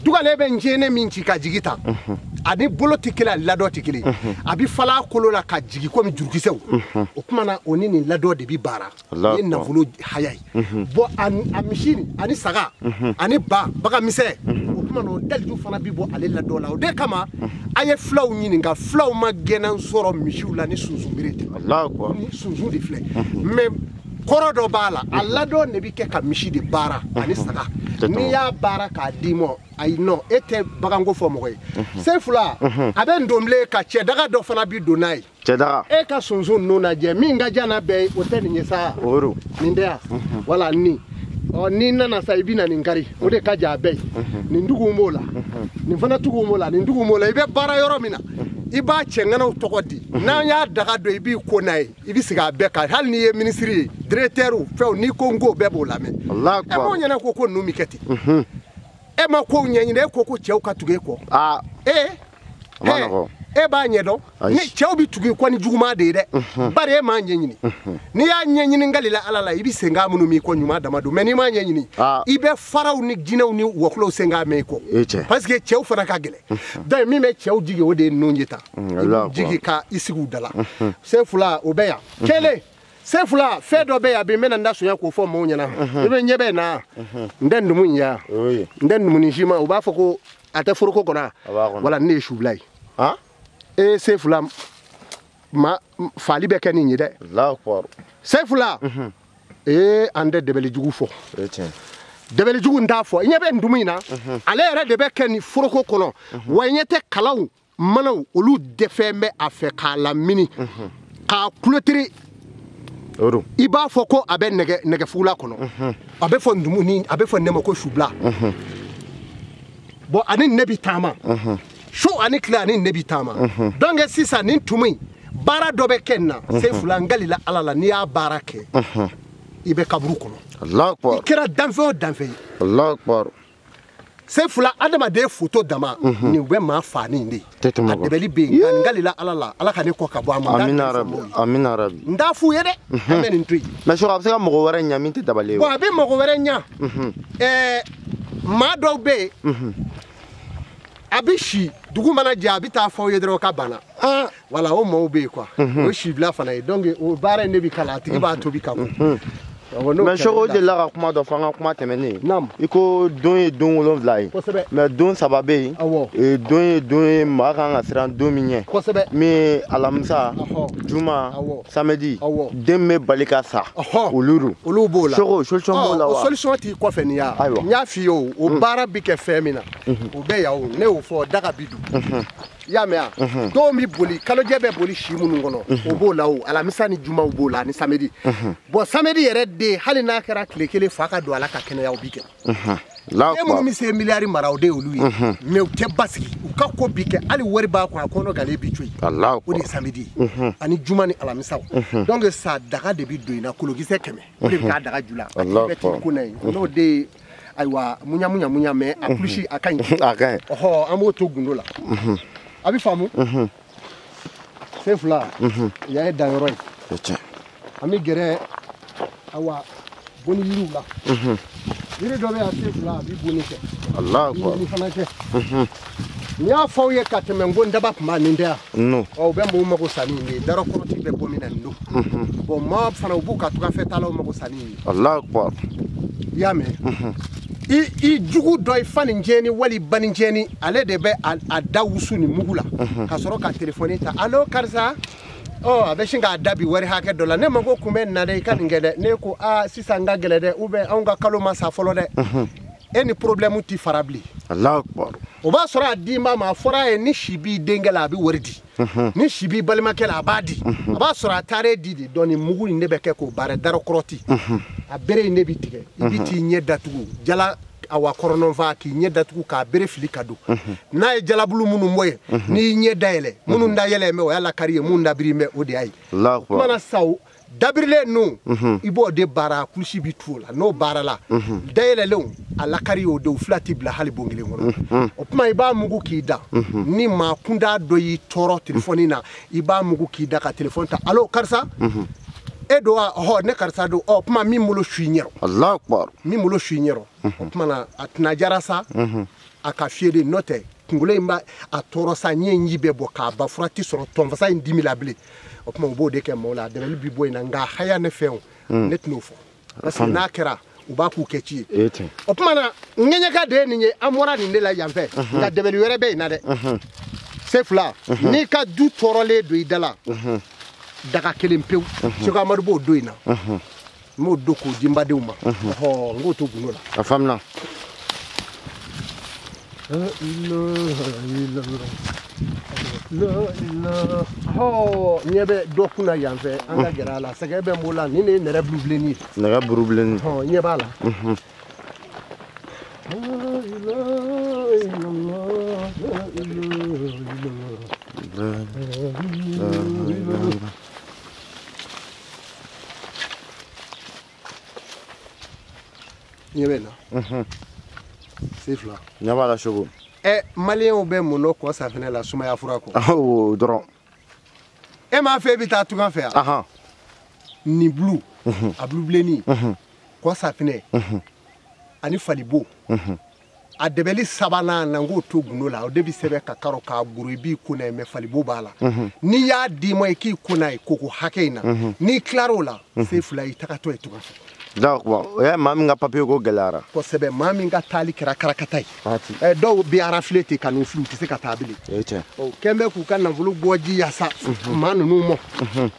[SPEAKER 1] Dugalen bɛ njɛnɛ min ci ka jigi ta. Ani bolo tɛ kelen ani ladon tɛ kelen. A bɛ falen a kolo la ka jigi komi jurukisɛw. O tuma na o ni nin ladon de bɛ baara. Nin ye nafolo haya ye. Bɔn a misi nin ani saga ani ba bagan misɛn. O tuma na o daliju fana bɛ bɔ ale ladon la. O de kama a ye filaw ɲininka filaw ma gɛnna sɔrɔ misiw la ni sunsunbere tɛ. Ni sunsun de filɛ. Mais kɔrɔ dɔ b'a la a ladon de bɛ kɛ ka misi de baara ani saga. N'i y'a baara k'a d'i ma ayi non e tɛ baganko fɔ mɔgɔ ye. Sefula a bɛ ndonbilen ka cɛdaga dɔ fana bi don n'a ye.
[SPEAKER 2] Cɛdaga.
[SPEAKER 1] E ka sunsun ninnu lajɛ min ka jan n'a bɛɛ ye o tɛ nin ye sa.
[SPEAKER 2] O don.
[SPEAKER 1] Nin tɛ yan. Wala nin. Ɔ n'i nana sa i bɛ na nin kari o de ka jan a bɛɛ ye. Nin dugu b'o la. Nin fana tugu b'o la nin dugu b'o la i bɛ baara yɔrɔ min na. I b'a cɛŋanaw tɔgɔ di n'an y'a daga don i b'i ko n'a ye i bɛ sigi a bɛɛ kan hali n'i ye minisiri ye directeur fɛnw n'i ko n ko bɛɛ b'o lamɛn. E m'o ɲɛna ko ninnu bɛ kɛ ten. E ma kow ɲɛɲini e ko ko cɛw ka tugu e kɔ. E b'a ɲɛdɔn ni cɛw bɛ tugu i kɔ ni juguman de ye dɛ. Bari e m'a ɲɛɲini. N'i y'a ɲɛɲini n kalila Ala la i bɛ senkan minnu m'i kɔ ɲuman dama don mais n'i m'a ɲɛɲini i bɛ faraw ni jinɛw ni wɔkulɔw senkan mɛn i kɔ. Parce que cɛw fana ka gɛlɛn. Donc min bɛ cɛw jigi o de ye ninnu ye tan. I b'u jigi ka i sigi u da la. Sefula o bɛ yan. Kelen. Sefula fɛn dɔ bɛ yan bi n bɛna n da sonya k'o fɔ maaw ɲɛna. I bɛ ɲɛ bɛ na. N tɛ numu in ye yan. N tɛ numuni si ma u b'a fɔ ko a tɛ foroko kɔnɔ. Wala ne ye subila ye. E Sefula ma fali bɛ kɛ nin ye dɛ. Sefula ee an tɛ dɛbɛli jugu fɔ. Dɛbɛli jugu n t'a fɔ i ɲɛ bɛ ndumu in na. Ale yɛrɛ de bɛ kɛ nin foroko kɔnɔ. Wa i ɲɛ tɛ kalaw manaw olu dɛfɛn bɛ a fɛ k'a lamini. K'a kulotiri. I b'a fɔ ko a bɛ nɛgɛfugula kɔnɔ. A bɛ fɔ ndumu ni a bɛ fɔ ne ma ko subila. Bon ani ne bi taama. Su ani tile ani ne bi taama. Donc sisan nin tumu in baara dɔ bɛ kɛ nin na. Sefula n kalila Ala la n'i y'a baara kɛ. I bɛ kaburu kɔnɔ. I kɛra danfɛn o danfɛn ye. Sefula adamaden foto dama. Nin bɛ maa fa nin de ye. A dɛbɛli bɛ yen nka n kalila Ala la Ala ka ne kɔ ka bɔ a ma.
[SPEAKER 2] Amina rabi. Amina rabi.
[SPEAKER 1] N t'a f'u ye dɛ. An bɛ nin to yen.
[SPEAKER 2] Mais sɔrɔ a bɛ se ka mɔgɔ wɛrɛ ɲɛ min tɛ dabali ye.
[SPEAKER 1] Bon a bɛ mɔgɔ wɛrɛ ɲɛ. Maa dɔw bɛ yen. A bɛ si dugu mana jɛ a bɛ taa fɔ aw ye dɔrɔn k'a banna. Wala o maaw bɛ yen quoi. O sibila fana ye donc o baara in de bɛ k'a la a tigi b'a tobi ka ko.
[SPEAKER 2] Mais Soko delila ka kuma dɔ fɔ an ka kuma tɛmɛnen. I ko don ye don 7 ye. Mais don 3 bɛ yen. Don ye don ye maa kan ka siran don min ɲɛ. Min ye alamisa, juma, samedi. Den bɛ bali ka sa. Olu don.
[SPEAKER 1] Olu b'o la.
[SPEAKER 2] Soko solution b'o la wa?
[SPEAKER 1] O solution t'i kɔfɛ nin ya. N y'a f'i ye o o baara bɛ kɛ fɛn min na. O bɛ yan o ne y'o fɔ daga bi don. I y'a mɛn wa? Dɔw bɛ boli kalojɛ bɛ boli si minnu kɔnɔ o b'o la o alamisa ni jumaw b'o la ani samedi. Bon samedi yɛrɛ de hali n'a kɛra tile kelen fa ka don a la ka kɛnɛya o bi kɛ. E minnu bɛ se miliyari mara o de y'olu ye. Mais u tɛ basigi u ka ko bi kɛ hali wari b'a kun a kɔnɔ gale bi to yen. O de ye samedi ye. Ani juma ni alamisaw. Donc sa daga de bi don i na kolokisɛ 100 o de bɛ k'a daga ju la. A tigi bɛ t'i ko n'a ye n'o de ye ayiwa muɲa muɲa muɲa mais a kulusi a ka ɲi.
[SPEAKER 2] A ka ɲi.
[SPEAKER 1] Ɔhɔ an b'o to gundo la. A bɛ faamu. Sefula yan ye danyɔrɔ ye. An bɛ gɛrɛ awa bonni yiriw la. Yiri dɔ bɛ yan Sefula a bɛ bonni kɛ.
[SPEAKER 2] Allahu akbar.
[SPEAKER 1] Bonni fana kɛ. N y'a fɔ aw ye ka tɛmɛ n ko n daba tun b'a nin tɛ yan. Ɔ u bɛ mɔgɔw mago sa nin de ye darakɔrɔti bɛ bɔ min na nin don. Bon maa fana u b'u ka tugafɛtaalaw mago sa nin ye.
[SPEAKER 2] Allahu akbar.
[SPEAKER 1] I y'a mɛn. I jugu dɔ i fa nin jɛni wali ba nin jɛni ale de bɛ a da wusu ni mugu la ka sɔrɔ ka telefɔni ta allo karisa ɔ a bɛ sin k'a da bi wari hakɛ dɔ la ne ma ko kun bɛ na dɛ i ka nin kɛ dɛ ne ko aa sisan n ka gɛlɛn dɛ ou bien anw ka kalo ma sa fɔlɔ dɛ e ni problème ti fara bilen.
[SPEAKER 2] Allahu akbar.
[SPEAKER 1] O b'a sɔrɔ a den b'a ma, a fɔra a ye ni si b'i denkɛ la a bɛ wari di, ni si b'i balimakɛ la a b'a di. A b'a sɔrɔ a taara e di de. Donc nin mugu in de bɛ kɛ k'o baara darakɔrɔti. A bere in de bɛ tigɛ, i bɛ t'i ɲɛ datugu jala awa kɔrɔnɔnfa k'i ɲɛ datugu k'a bere fili ka don. N'a ye jalabulu minnu bɔ yen, n'i ɲɛ dayɛlɛ, minnu da yɛlɛ mɛ o y'a lakari ye, minnu dabiri mɛ o de y'a ye. Kumana saw dabirilen ninnu, i b'o de baara, kulusi bi tu o la. N'o baara la, dayɛlɛlenw a lakari y'o de, o fila ti bila hali bon kelen kɔnɔ. O tuma i b'a mugu k'i da. Ni maa kunda dɔ y'i tɔɔrɔ telefɔni na, i b'a mugu k'i da ka telefɔni ta. Alo karisa, e don wa? Ɔhɔ, ne karisa don. Ɔ kuma min bolo su i ɲɛrɔ.
[SPEAKER 2] Allahu akbar.
[SPEAKER 1] Min bolo su i ɲɛrɔ. O tuma na a tɛna jara sa, a ka fiyɛ de, n'o tɛ kunkolo in b'a a tɔɔrɔ sa, ɲɛ in ji bɛ bɔ k'a ba, fura ti sɔrɔ, tɔnfasa in dimi la bilen. O tuma u b'o de kɛ maaw la, a dɛmɛli bi bɔ yen na, nka haya ne fɛn o, ne tɛn'o fɔ parce que n'a kɛra u b'a k'u kɛ ci ye. O tuma na ŋɛɲɛka de ye nin ye, an bɔra nin de la yan fɛ, nka dɛmɛli wɛrɛ bɛ yen na dɛ. Se fila, n'i ka du tɔɔrɔlen don i da la, daga kelen pewu, Seko Amadu b'o don in na, n b'o don k'o di n badenw ma. Ɔhɔ, n k'o to gundo la.
[SPEAKER 2] A faamuna.
[SPEAKER 1] Ɲɛ bɛ dɔ kunna yan fɛ, an ka gɛrɛ a la. Sɛgɛ bɛ n bolo la, nin de ye nɛrɛ bulu bilenni ye.
[SPEAKER 2] Nɛgɛ buru bilenni.
[SPEAKER 1] Ɲɛ b'a la. Ɲɛ bɛ na. Se fila.
[SPEAKER 2] Ɲɛ b'a la Seko.
[SPEAKER 1] Ɛ maliyɛnw bɛ mun nɔ kɔ safinɛ la sumaya fura kɔ?
[SPEAKER 2] O dɔrɔn.
[SPEAKER 1] E m'a fɔ e bɛ taa tunga fɛ yan? Nin bulu, a bulu bilenni, kɔ safinɛ, ani falibo. A dɛbɛli sabanan na, n k'o to gundo la, o de bɛ sɛbɛn ka karɔ k'a goro, i b'i ko n'a ye, mɛ falibo b'a la. N'i y'a d'i ma i k'i ko n'a ye koko hakɛ in na, n'i tilar'o la, se fila i tagatɔ ye tunga fɛ.
[SPEAKER 2] D'accord. O ye maa min ka papier ko gɛlɛyara.
[SPEAKER 1] Kosɛbɛ, maa min ka taali kɛra karakata ye. Dɔw bɛ arafile ten ka n'u fili, u tɛ se ka taa bilen.
[SPEAKER 2] O ye tiɲɛ.
[SPEAKER 1] O kɛn bɛ k'u ka nafolo bɔ ji yaasa maa ninnu mɔ.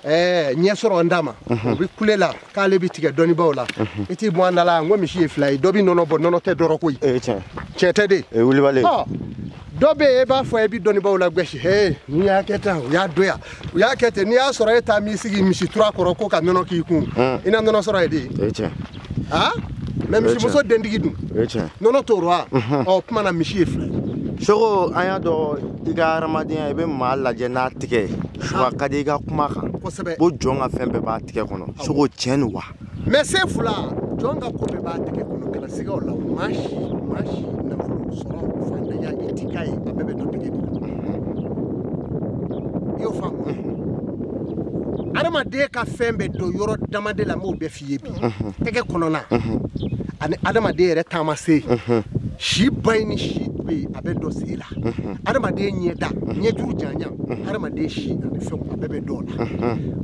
[SPEAKER 1] Ɲɛ sɔrɔ n da ma. O bɛ kule la k'ale bɛ tigɛ dɔnnibaaw la. I t'i bɔ an da la, n ko misi ye fila ye, dɔ bɛ nɔnɔ bɔ, nɔnɔ tɛ dɔrɔ koyi.
[SPEAKER 2] O ye tiɲɛ.
[SPEAKER 1] Tiɲɛ tɛ de.
[SPEAKER 2] O ye wulibali ye.
[SPEAKER 1] Dɔ bɛ yen e b'a fɔ e bɛ dɔnnibaaw la gosi, he n'i y'a kɛ tan, u y'a don yan, u y'a kɛ ten, n'i y'a sɔrɔ e taa m'i sigi misi tura kɔrɔ ko ka nɔnɔ k'i kun, i na nɔnɔ sɔrɔ yen de.
[SPEAKER 2] O ye tiɲɛ.
[SPEAKER 1] Ah, mais misimuso dentigi dun, nɔnɔ t'o rɔ wa? Ɔ kuma na misi ye fila ye.
[SPEAKER 2] Seko, an y'a dɔn i ka hadamadenya i bɛ maa lajɛ n'a tigɛ ye. Seko a ka di i ka kuma kan.
[SPEAKER 1] Kosɛbɛ.
[SPEAKER 2] Ko jɔn ka fɛn bɛɛ b'a tigɛ kɔnɔ. Seko tiɲɛ don wa?
[SPEAKER 1] Mais se fila, jɔn ka ko bɛɛ b'a tigɛ kɔnɔ, kana siga o la. Maa si nafolo sɔrɔ fantanya i ti k'a ye, a bɛɛ bɛ dɔn tɛgɛ de la. I y'o faamu? Adamaden ka fɛn bɛ don yɔrɔ dama de la, n b'o bɛɛ f'i ye bi. Tɛgɛ kɔnɔna ani adamaden yɛrɛ taama se, si ba in ni si bɛ yen, a bɛ dɔn sen la. Adamaden ɲɛda, ɲɛjuru janya, adamaden si ani fɛnw, a bɛɛ bɛ dɔn o la.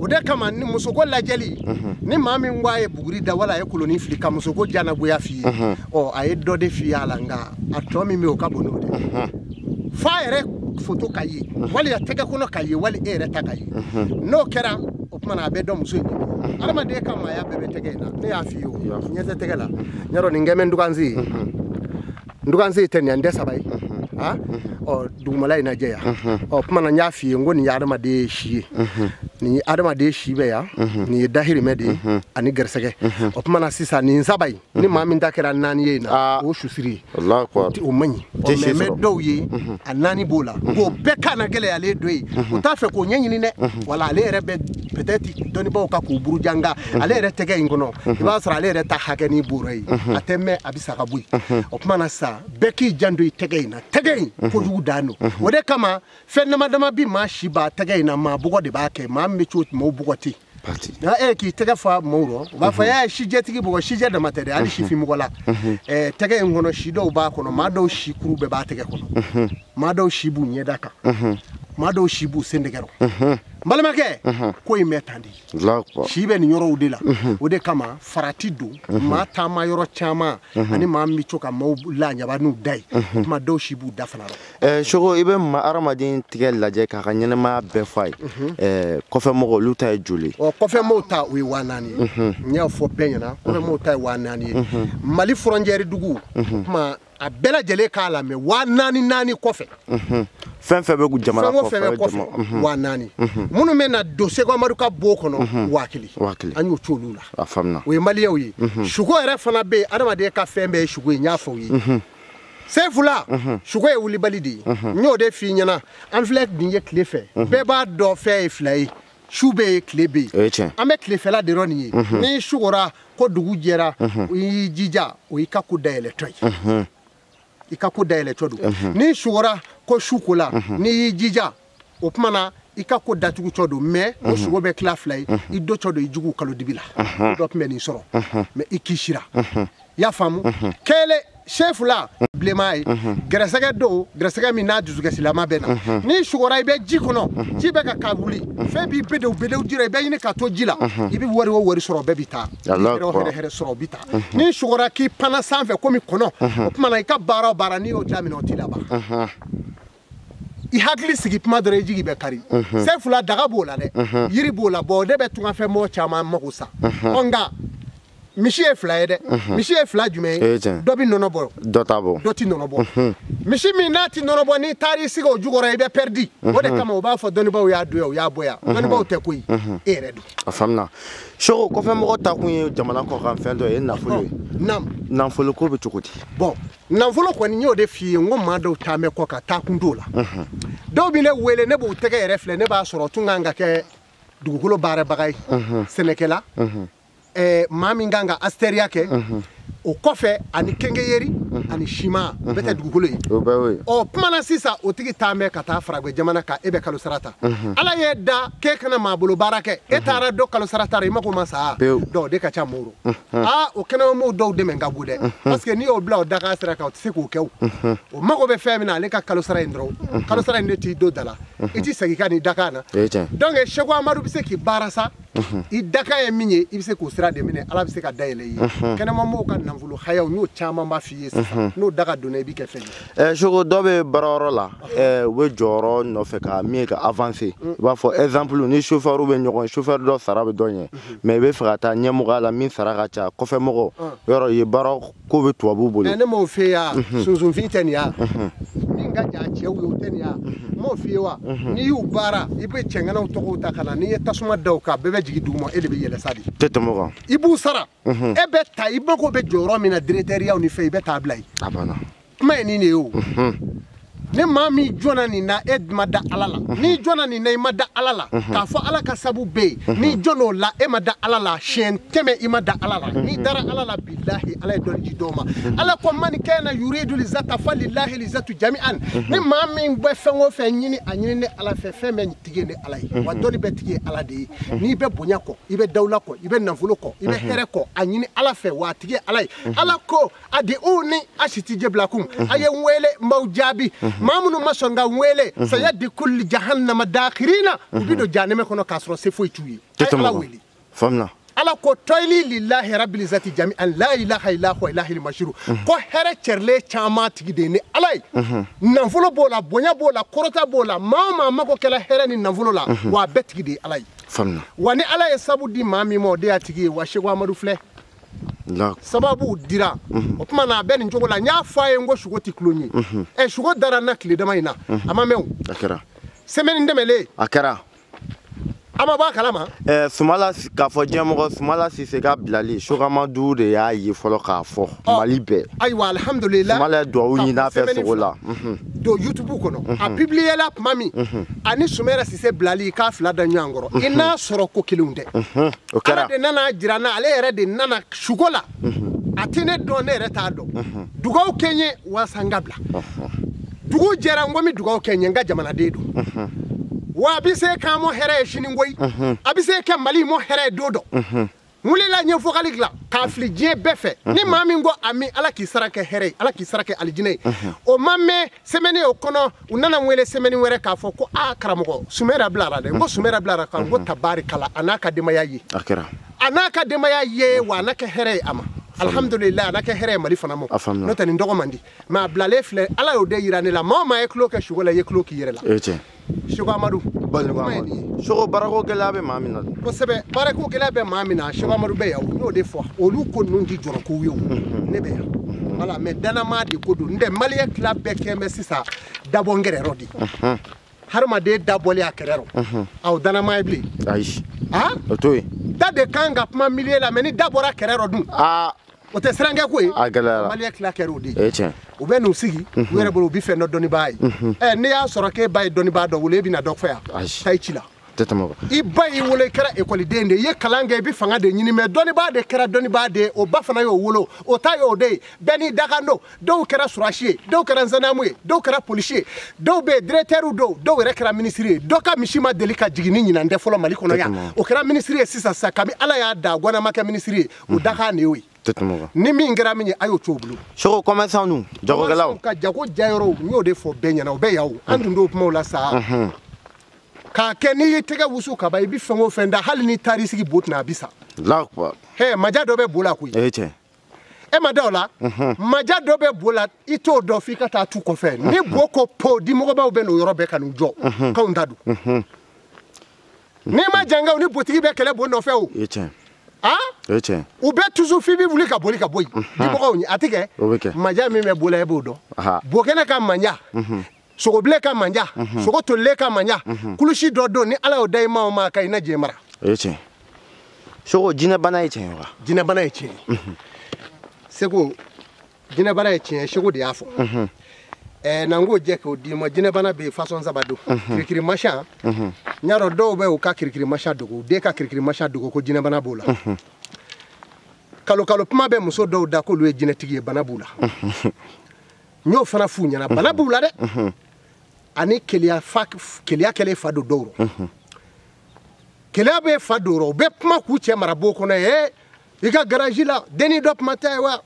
[SPEAKER 1] O de kama ni musoko lajɛli, ni maa min ko a ye buguri da wala a ye kolonin fili ka musoko janagoya f'i ye, ɔ a ye dɔ de f'i ye a la, nka a tɔ min bɛ yen o ka bon n'o de. F'a yɛrɛ foto ka ye, wali a tɛgɛ kɔnɔ ka ye, wali e yɛrɛ ta ka ye. N'o kɛra, o tuma na a bɛ dɔn muso in de. Adamaden ka maaya bɛɛ bɛ tɛgɛ in na, ne y'a f'i ye o, ɲɛ tɛ tɛgɛ la. N y'a dɔn nin kɛmɛ ndugansi ye. Ndugansi tɛ nin ye, n tɛ saba ye. Ɔ dugumala in lajɛ yan. Ɔ kuma na n y'a f'i ye, n ko nin ye adamaden si ye. Nin ye adamaden si bɛ yan, nin ye dahirimɛ de ye, ani gɛrɛsɛgɛ. O tuma na sisan nin saba in, ni maa min ta kɛra naani ye in na, o susiri ye. O man ɲi. Ɔ mɛ n bɛ dɔw ye, a naani b'o la. K'o bɛɛ kan na gɛlɛyalen dɔ ye. U t'a fɛ k'o ɲɛɲini dɛ. Wala ale yɛrɛ bɛ peut-être dɔnnibaaw ka k'u buruja, nka ale yɛrɛ tɛgɛ in kɔnɔ, i b'a sɔrɔ ale yɛrɛ ta hakɛ ni b'o ye. A tɛ mɛn, a bɛ sa ka bɔ yen. O tuma na sisan, bɛɛ k'i janto i tɛgɛ in na. Tɛgɛ in kojugu dan don. O de kama fɛn dama dama bi maa si b'a tɛgɛ in na, maa bɔgɔ de b'a kɛ. Maa min bɛ cogo maaw bɔgɔ ten. E k'i tɛgɛ fa maaw rɔ, u b'a fɔ e ye sijɛtigi bɔgɔ, sijɛ dama tɛ dɛ, hali sifin mɔgɔ la. Tɛgɛ in kɔnɔ si dɔw b'a kɔnɔ, maa dɔw si kuru bɛɛ b'a tɛgɛ kɔnɔ, maa dɔw si b'u ɲɛda kan. Maa dɔw si b'u sen dɛgɛ rɔ. N balimakɛ, ko in bɛ tan de. Si bɛ nin yɔrɔw de la. O de kama farati don maa taama yɔrɔ caman ani maa min bɛ to ka maaw laɲaba n'u da ye. O tuma dɔw si b'u da fana rɔ.
[SPEAKER 2] Soko, i bɛ maa hadamaden tigɛ lajɛ k'a ka ɲɛnɛmaya bɛɛ f'a ye. Kɔfɛ mɔgɔw olu ta ye joli?
[SPEAKER 1] Ɔ, kɔfɛ mɔgɔw ta o ye 4000 ye. N y'a fɔ bɛɛ ɲɛna, kɔfɛ mɔgɔw ta ye 4000 ye. Mali frontière dugu, o tuma a bɛɛ lajɛlen k'a la mɛ 4000 kɔfɛ.
[SPEAKER 2] Fɛn fɛn bɛ jamana
[SPEAKER 1] kɔfɛ, fɛn o fɛn bɛ kɔfɛ 4000. Minnu bɛ na don Seko Amadu ka bon kɔnɔ 1000. An y'o ci olu la.
[SPEAKER 2] A faamuna.
[SPEAKER 1] O ye maliyɛnw ye. Suko yɛrɛ fana bɛ yen, adamaden ka fɛn bɛɛ ye suko ye, n y'a fɔ aw ye. Sefula, suko ye wulibali de ye. N y'o de f'i ɲɛna, an filɛ nin ye tile fɛ. Bɛɛ b'a dɔn fɛn ye fila ye. Su bɛ yen, tile bɛ yen. An bɛ tilefɛla de rɔ nin ye. N'i sukora ko dugu jɛra, i y'i jija, o y'i ka ko dayɛlɛtɔ ye. I ka ko dayɛlɛtɔ don. N'i sugora ko su ko la, n'i y'i jija, o tuma na i ka ko datugutɔ don. Mais o sugo bɛ tila fila ye, i dɔ don i jugu kalo dibi la. Dɔ tun bɛ nin sɔrɔ, mais i kisira. I y'a faamu? Kelen sefula bilenman ye, gɛrɛsɛgɛ don, gɛrɛsɛgɛ min n'a dusukɛsilama bɛ na. N'i sugora i bɛ ji kɔnɔ, ji bɛ ka wuli, fɛn b'i bedew bedew ji la, i bɛ ɲini ka to ji la, i bɛ wari o wari sɔrɔ o bɛɛ bɛ taa. Hɛrɛ o hɛrɛ sɔrɔ o bɛ taa. N'i sugora k'i panna sanfɛ komi kɔnɔ, o tuma na i ka baara o baara n'i y'o daminɛ o t'i laban. I hakili sigi kuma dɔrɔn i jigi bɛ kari. Sefula daga b'o la dɛ, yiri b'o la, bɔn o de bɛ tungafɛn mɔgɔ caman mago sa. Ɔ nka misi ye fila ye dɛ. Misi ye fila jumɛn ye? Dɔ bɛ nɔnɔ bɔ,
[SPEAKER 2] dɔ t'a bɔ.
[SPEAKER 1] Dɔ tɛ nɔnɔ bɔ. Misi min n'a tɛ nɔnɔ bɔ, n'i taara i sigi o jukɔrɔ i bɛ pɛridi. O de kama u b'a fɔ dɔnnibaaw y'a don yan, u y'a bɔ yan. Dɔnnibaaw tɛ koyi, e yɛrɛ don.
[SPEAKER 2] A faamuna. Soko, kɔfɛ mɔgɔ ta kun ye jamana kɔkan fɛn dɔ ye, nafolo ye.
[SPEAKER 1] Naam.
[SPEAKER 2] Nafolo ko bɛ cogo di?
[SPEAKER 1] Bɔn, nafolo kɔni n y'o de f'i ye, n ko maa dɔw taa mɛ kɔ ka taa kun t'o la. Dɔw bɛ ne wele, ne b'u tɛgɛ yɛrɛ filɛ, ne b'a sɔrɔ tun kan ka kɛ dugukolo baarabaga ye, sɛnɛkɛla. Maa min kan ka asteriya kɛ, o kɔfɛ ani kengeyeri ani siman o bɛɛ tɛ dugukolo ye. Ɔ kuma na sisan o tigi taa mɛn ka taa faragwɛ jamana kan, e bɛ kalo sara ta. Ala y'e da k'e kana maa bolo baara kɛ, e taara dɔ kalo sara ta i mako ma sa. Donc o de ka ca mɔgɔw rɔ. Aa o kɛnɛmamɔgɔw dɔw dɛmɛ ka bon dɛ, parce que n'i y'o bila o dakan sira kan o tɛ se k'o kɛ o. O mako bɛ fɛn min na ale ka kalo sara in dɔrɔn, kalo sara in de t'i don da la, i t'i segin i ka nin dakan na. Donc Seko Amadu bɛ se k'i baara sa, i dakan ye min ye i bɛ se k'o sira de minɛ, Ala bɛ se ka dayɛlɛ i ye. Kɛnɛmamɔgɔw ka nafolo hayaw n y'o caman ba f'i ye sisan, n'o daga donna i bɛ kɛ fɛn ye.
[SPEAKER 2] Soko, dɔ bɛ baarayɔrɔ la, u bɛ jɔyɔrɔ nɔfɛ ka min ye ka avancer. I b'a fɔ exemple ni chauffeur bɛ ɲɔgɔn ye, chauffeur dɔ sara bɛ dɔ ɲɛ, mais i bɛ fɛ ka taa ɲɛmɔgɔya la min sara ka ca, kɔfɛ mɔgɔ yɔrɔ ye baara ko bɛ tubabuw bolo.
[SPEAKER 1] Ne m'o f'e ye wa, sunsunfin tɛ nin ye wa, min ka jan cɛw ye o tɛ nin ye wa, n m'o f'i ye wa, n'i y'u baara i bɛ cɛŋanaw tɔgɔw ta ka na, n'i ye tasuma da u kan bɛɛ bɛ jigin duguma, e de bɛ yɛlɛ sa de.
[SPEAKER 2] Tɛ tɛmɛ o kan.
[SPEAKER 1] I b'u sara, e bɛ ta i mako bɛ jɔyɔrɔ min na directeur ni fɛn i bɛ taa bila yen.
[SPEAKER 2] A banna.
[SPEAKER 1] Kuma ye nin de ye o. Ni maa min jɔnna nin na e ma da Ala la, n'i jɔnna nin na i ma da Ala la, k'a fɔ Ala ka sabu bɛ yen, n'i jɔnn'o la e ma da Ala la, siɲɛ 100 i ma da Ala la, n'i dara Ala la bilahi Ala ye dɔnni di dɔw ma. Ala ko man kana yuridu lizata falillahi lizatu jami'an. Ni maa min bɛ fɛn o fɛn ɲini a ɲini ne Ala fɛ, fɛn bɛɛ tigi ye ne Ala ye, wa dɔnni bɛɛ tigi ye Ala de ye. N'i bɛ bonya kɔ, i bɛ dawula kɔ, i bɛ nafolo kɔ, i bɛ hɛrɛ kɔ, a ɲini Ala fɛ wa a tigi ye Ala ye. Ala ko adi'uni asitijib lakum, a ye n wele n b'aw jaabi. Maa minnu ma sɔn ka n wele, sayadkhulu jahannama dakhirina, u bɛ don jahanama kɔnɔ k'a sɔrɔ se foyi t'u ye. A ye Ala wele.
[SPEAKER 2] Faamuna.
[SPEAKER 1] Ala ko tɔyili lillahi rabbil izzati jami'an la ilaha illa huwa ilahil mashiru. Ko hɛrɛ cɛrilen caman tigi de ye ni Ala ye. Nafolo b'o la, bonya b'o la, kɔrɔta b'o la, maa o maa mako kɛla hɛrɛ ni nafolo la, wa a bɛɛ tigi de ye Ala ye.
[SPEAKER 2] Faamuna.
[SPEAKER 1] Wa ni Ala ye sabu di maa min ma o de y'a tigi ye, wa Seko Amadu filɛ. Sababu dira o tuma na a bɛ nin cogo la. N y'a fɔ a ye n ko sugo tɛ tulon ye. Ɛ sugo dara n na tile dama in na, a ma mɛn o.
[SPEAKER 2] A kɛra.
[SPEAKER 1] Semaine tɛmɛlen.
[SPEAKER 2] A kɛra.
[SPEAKER 1] A ma bɔ a kalama.
[SPEAKER 2] Sumala k'a fɔ diɲɛmɔgɔ Sumala Sise ka bilali Seko Amadu de y'a ye fɔlɔ k'a fɔ Mali bɛɛ.
[SPEAKER 1] Ayiwa alihamudulila.
[SPEAKER 2] Sumala ye duwawu ɲini a fɛ sogo la.
[SPEAKER 1] Don YouTube kɔnɔ a publié la tuma min ani Sumala Sise bilali k'a fila da ɲɔgɔn kɔrɔ, i n'a sɔrɔ ko kelenw tɛ.
[SPEAKER 2] O kɛra.
[SPEAKER 1] Ala de nana jira n na, ale yɛrɛ de nana sugo la. A tɛ ne dɔn, ne yɛrɛ t'a dɔn. Dugawu kɛ n ye walasa n ka bila. Dugu jɛra n ko n bɛ dugawu kɛ n ye, n ka jamanaden don. Wa a bɛ se k'an mɔ hɛrɛ ye sini koyi, a bɛ se kɛ Mali mɔ hɛrɛ ye don dɔ. N wulila n ye vocal dilan k'a fili diɲɛ bɛɛ fɛ. Ni maa min ko ami, Ala k'i sara kɛ hɛrɛ ye, Ala k'i sara kɛ alijinɛ ye. O ma mɛn semaine o kɔnɔ, u nana n wele semaine wɛrɛ k'a fɔ ko aa karamɔgɔ, Sumera bilara dɛ. N ko Sumera bilara kan, n ko tabarikala, a n'a ka denbaya ye.
[SPEAKER 2] A kɛra.
[SPEAKER 1] A n'a ka denbaya ye, wa a n'a kɛ hɛrɛ ye a ma. Alhamdulillah, a n'a kɛ hɛrɛ ye Mali fana ma. N'o tɛ nin dɔgɔ man di. Mais a bilalen filɛ, Ala y'o de yira ne la. Maa o maa ye tulo kɛ sugo la, i ye tulo k'i yɛrɛ la.
[SPEAKER 2] O ye tiɲɛ.
[SPEAKER 1] Seko Amadu.
[SPEAKER 2] Seko baarako gɛlɛya bɛ maa min na.
[SPEAKER 1] Kosɛbɛ, baarako gɛlɛya bɛ maa min na, Seko Amadu bɛ yan o. N y'o de fɔ, olu ko ninnu ti jɔrɔ kow ye o. Ne bɛ yan. Voilà, mais danama de ko don. N tɛ maliyɛn tila bɛɛ kɛ bɛ sisan dabɔ n kɛrɛ rɔ de. Hadamaden dabɔlen a kɛrɛ rɔ. Aw danama ye bilen.
[SPEAKER 2] Ayi.
[SPEAKER 1] Han?
[SPEAKER 2] O t'o ye.
[SPEAKER 1] Da de kan ka kuma milieu la, mais ni da bɔra kɛrɛ rɔ dun.
[SPEAKER 2] Aa.
[SPEAKER 1] O tɛ sirankɛ ko ye.
[SPEAKER 2] A gɛlɛyara.
[SPEAKER 1] Maliyɛn tila kɛra o de ye.
[SPEAKER 2] O ye tiɲɛ.
[SPEAKER 1] U bɛ n'u sigi u yɛrɛ bolo, u bɛ fɛn dɔ dɔnnibaa ye. Ɛ n'i y'a sɔrɔ k'e ba ye dɔnnibaa dɔ wolo, e bɛna dɔ fɔ yan.
[SPEAKER 2] Ayi.
[SPEAKER 1] Taa i ci la.
[SPEAKER 2] Tɛ tɛmɛ o kan.
[SPEAKER 1] I ba y'i wolo, i kɛra ekɔliden de ye, i ye kalan kɛ, i bɛ fanga de ɲini, mais dɔnnibaa de kɛra dɔnnibaa de ye, o ba fana y'o wolo, o ta y'o de ye. Bɛɛ n'i dakan don. Dɔw kɛra surasi ye, dɔw kɛra zanamu ye, dɔw kɛra polisi ye, dɔw bɛ yen directeur dɔw, dɔw yɛrɛ kɛra minisiri ye. Dɔ ka misi ma deli ka jigin ni ɲinan tɛ fɔlɔ Mali kɔnɔ yan. O kɛra minisiri ye sisan sisan, kabi Ala y'a da Gwana ma kɛ minisiri ye, o dakan de y'o ye. Ni min kɛra min ye, a y'o t'o bolo.
[SPEAKER 2] Seko commerçant dun, jagokɛlaw.
[SPEAKER 1] Ka jago jayɔrɔw, n y'o de fɔ bɛɛ ɲɛna, o bɛ yan o. An tun t'o kumaw la sa. K'a kɛ n'i y'i tɛgɛ wusu ka ban, i bɛ fɛn o fɛn da, hali n'i taar'i sigi bo tɛna, a bɛ sa.
[SPEAKER 2] Allahu akbar.
[SPEAKER 1] Hɛ, maja dɔ bɛ bo la koyi.
[SPEAKER 2] O ye tiɲɛ.
[SPEAKER 1] E ma da o la? Maja dɔ bɛ bo la, i t'o dɔn f'i ka taa tu kɔfɛ. Ni bo ko po, dimɔgɔbaw bɛ n'o yɔrɔ bɛɛ ka n'u jɔ. K'anw ta don. N'i ma janka, ni botigi bɛ kɛlɛ bo nɔfɛ o.
[SPEAKER 2] O ye tiɲɛ.
[SPEAKER 1] Ah?
[SPEAKER 2] O ye tiɲɛ.
[SPEAKER 1] U bɛ toujours f'i bɛ wuli ka boli ka bɔ yen. Dimɔgɔw ɲɛ, a tɛ kɛ.
[SPEAKER 2] O bɛ kɛ.
[SPEAKER 1] Maja min bɛ bo la, e b'o dɔn. Bokɛnɛ ka manja. Sogobilen ka manja, sogo tolilen ka manja, kulusi dɔ don ni Ala y'o da i ma o ma ka i na jɛ mara.
[SPEAKER 2] O ye tiɲɛ. Seko jinɛbana ye tiɲɛ ye wa?
[SPEAKER 1] Jinɛbana ye tiɲɛ ye. Seko, jinɛbana ye tiɲɛ ye, Seko de y'a fɔ. N'an k'o jɛ k'o d'i ma, jinɛbana bɛ yen façon saba don. Kirikirimasiyɛn, n y'a dɔn dɔw bɛ u ka kirikirimasiyɛn dogo, u den ka kirikirimasiyɛn dogo ko jinɛbana b'o la. Kalo kalo kuma bɛ muso dɔw da k'olu ye jinɛtigi ye, bana b'u la. N y'o fana f'u ɲɛna, bana b'u la dɛ. Ani keleya fa, keleya kɛlen fa don dɔw rɔ. Keleya bɛ fa don rɔ, u bɛ kuma k'u cɛ mara bon kɔnɔ ye, i ka garage la, denni dɔ kuma tɛ ye wa?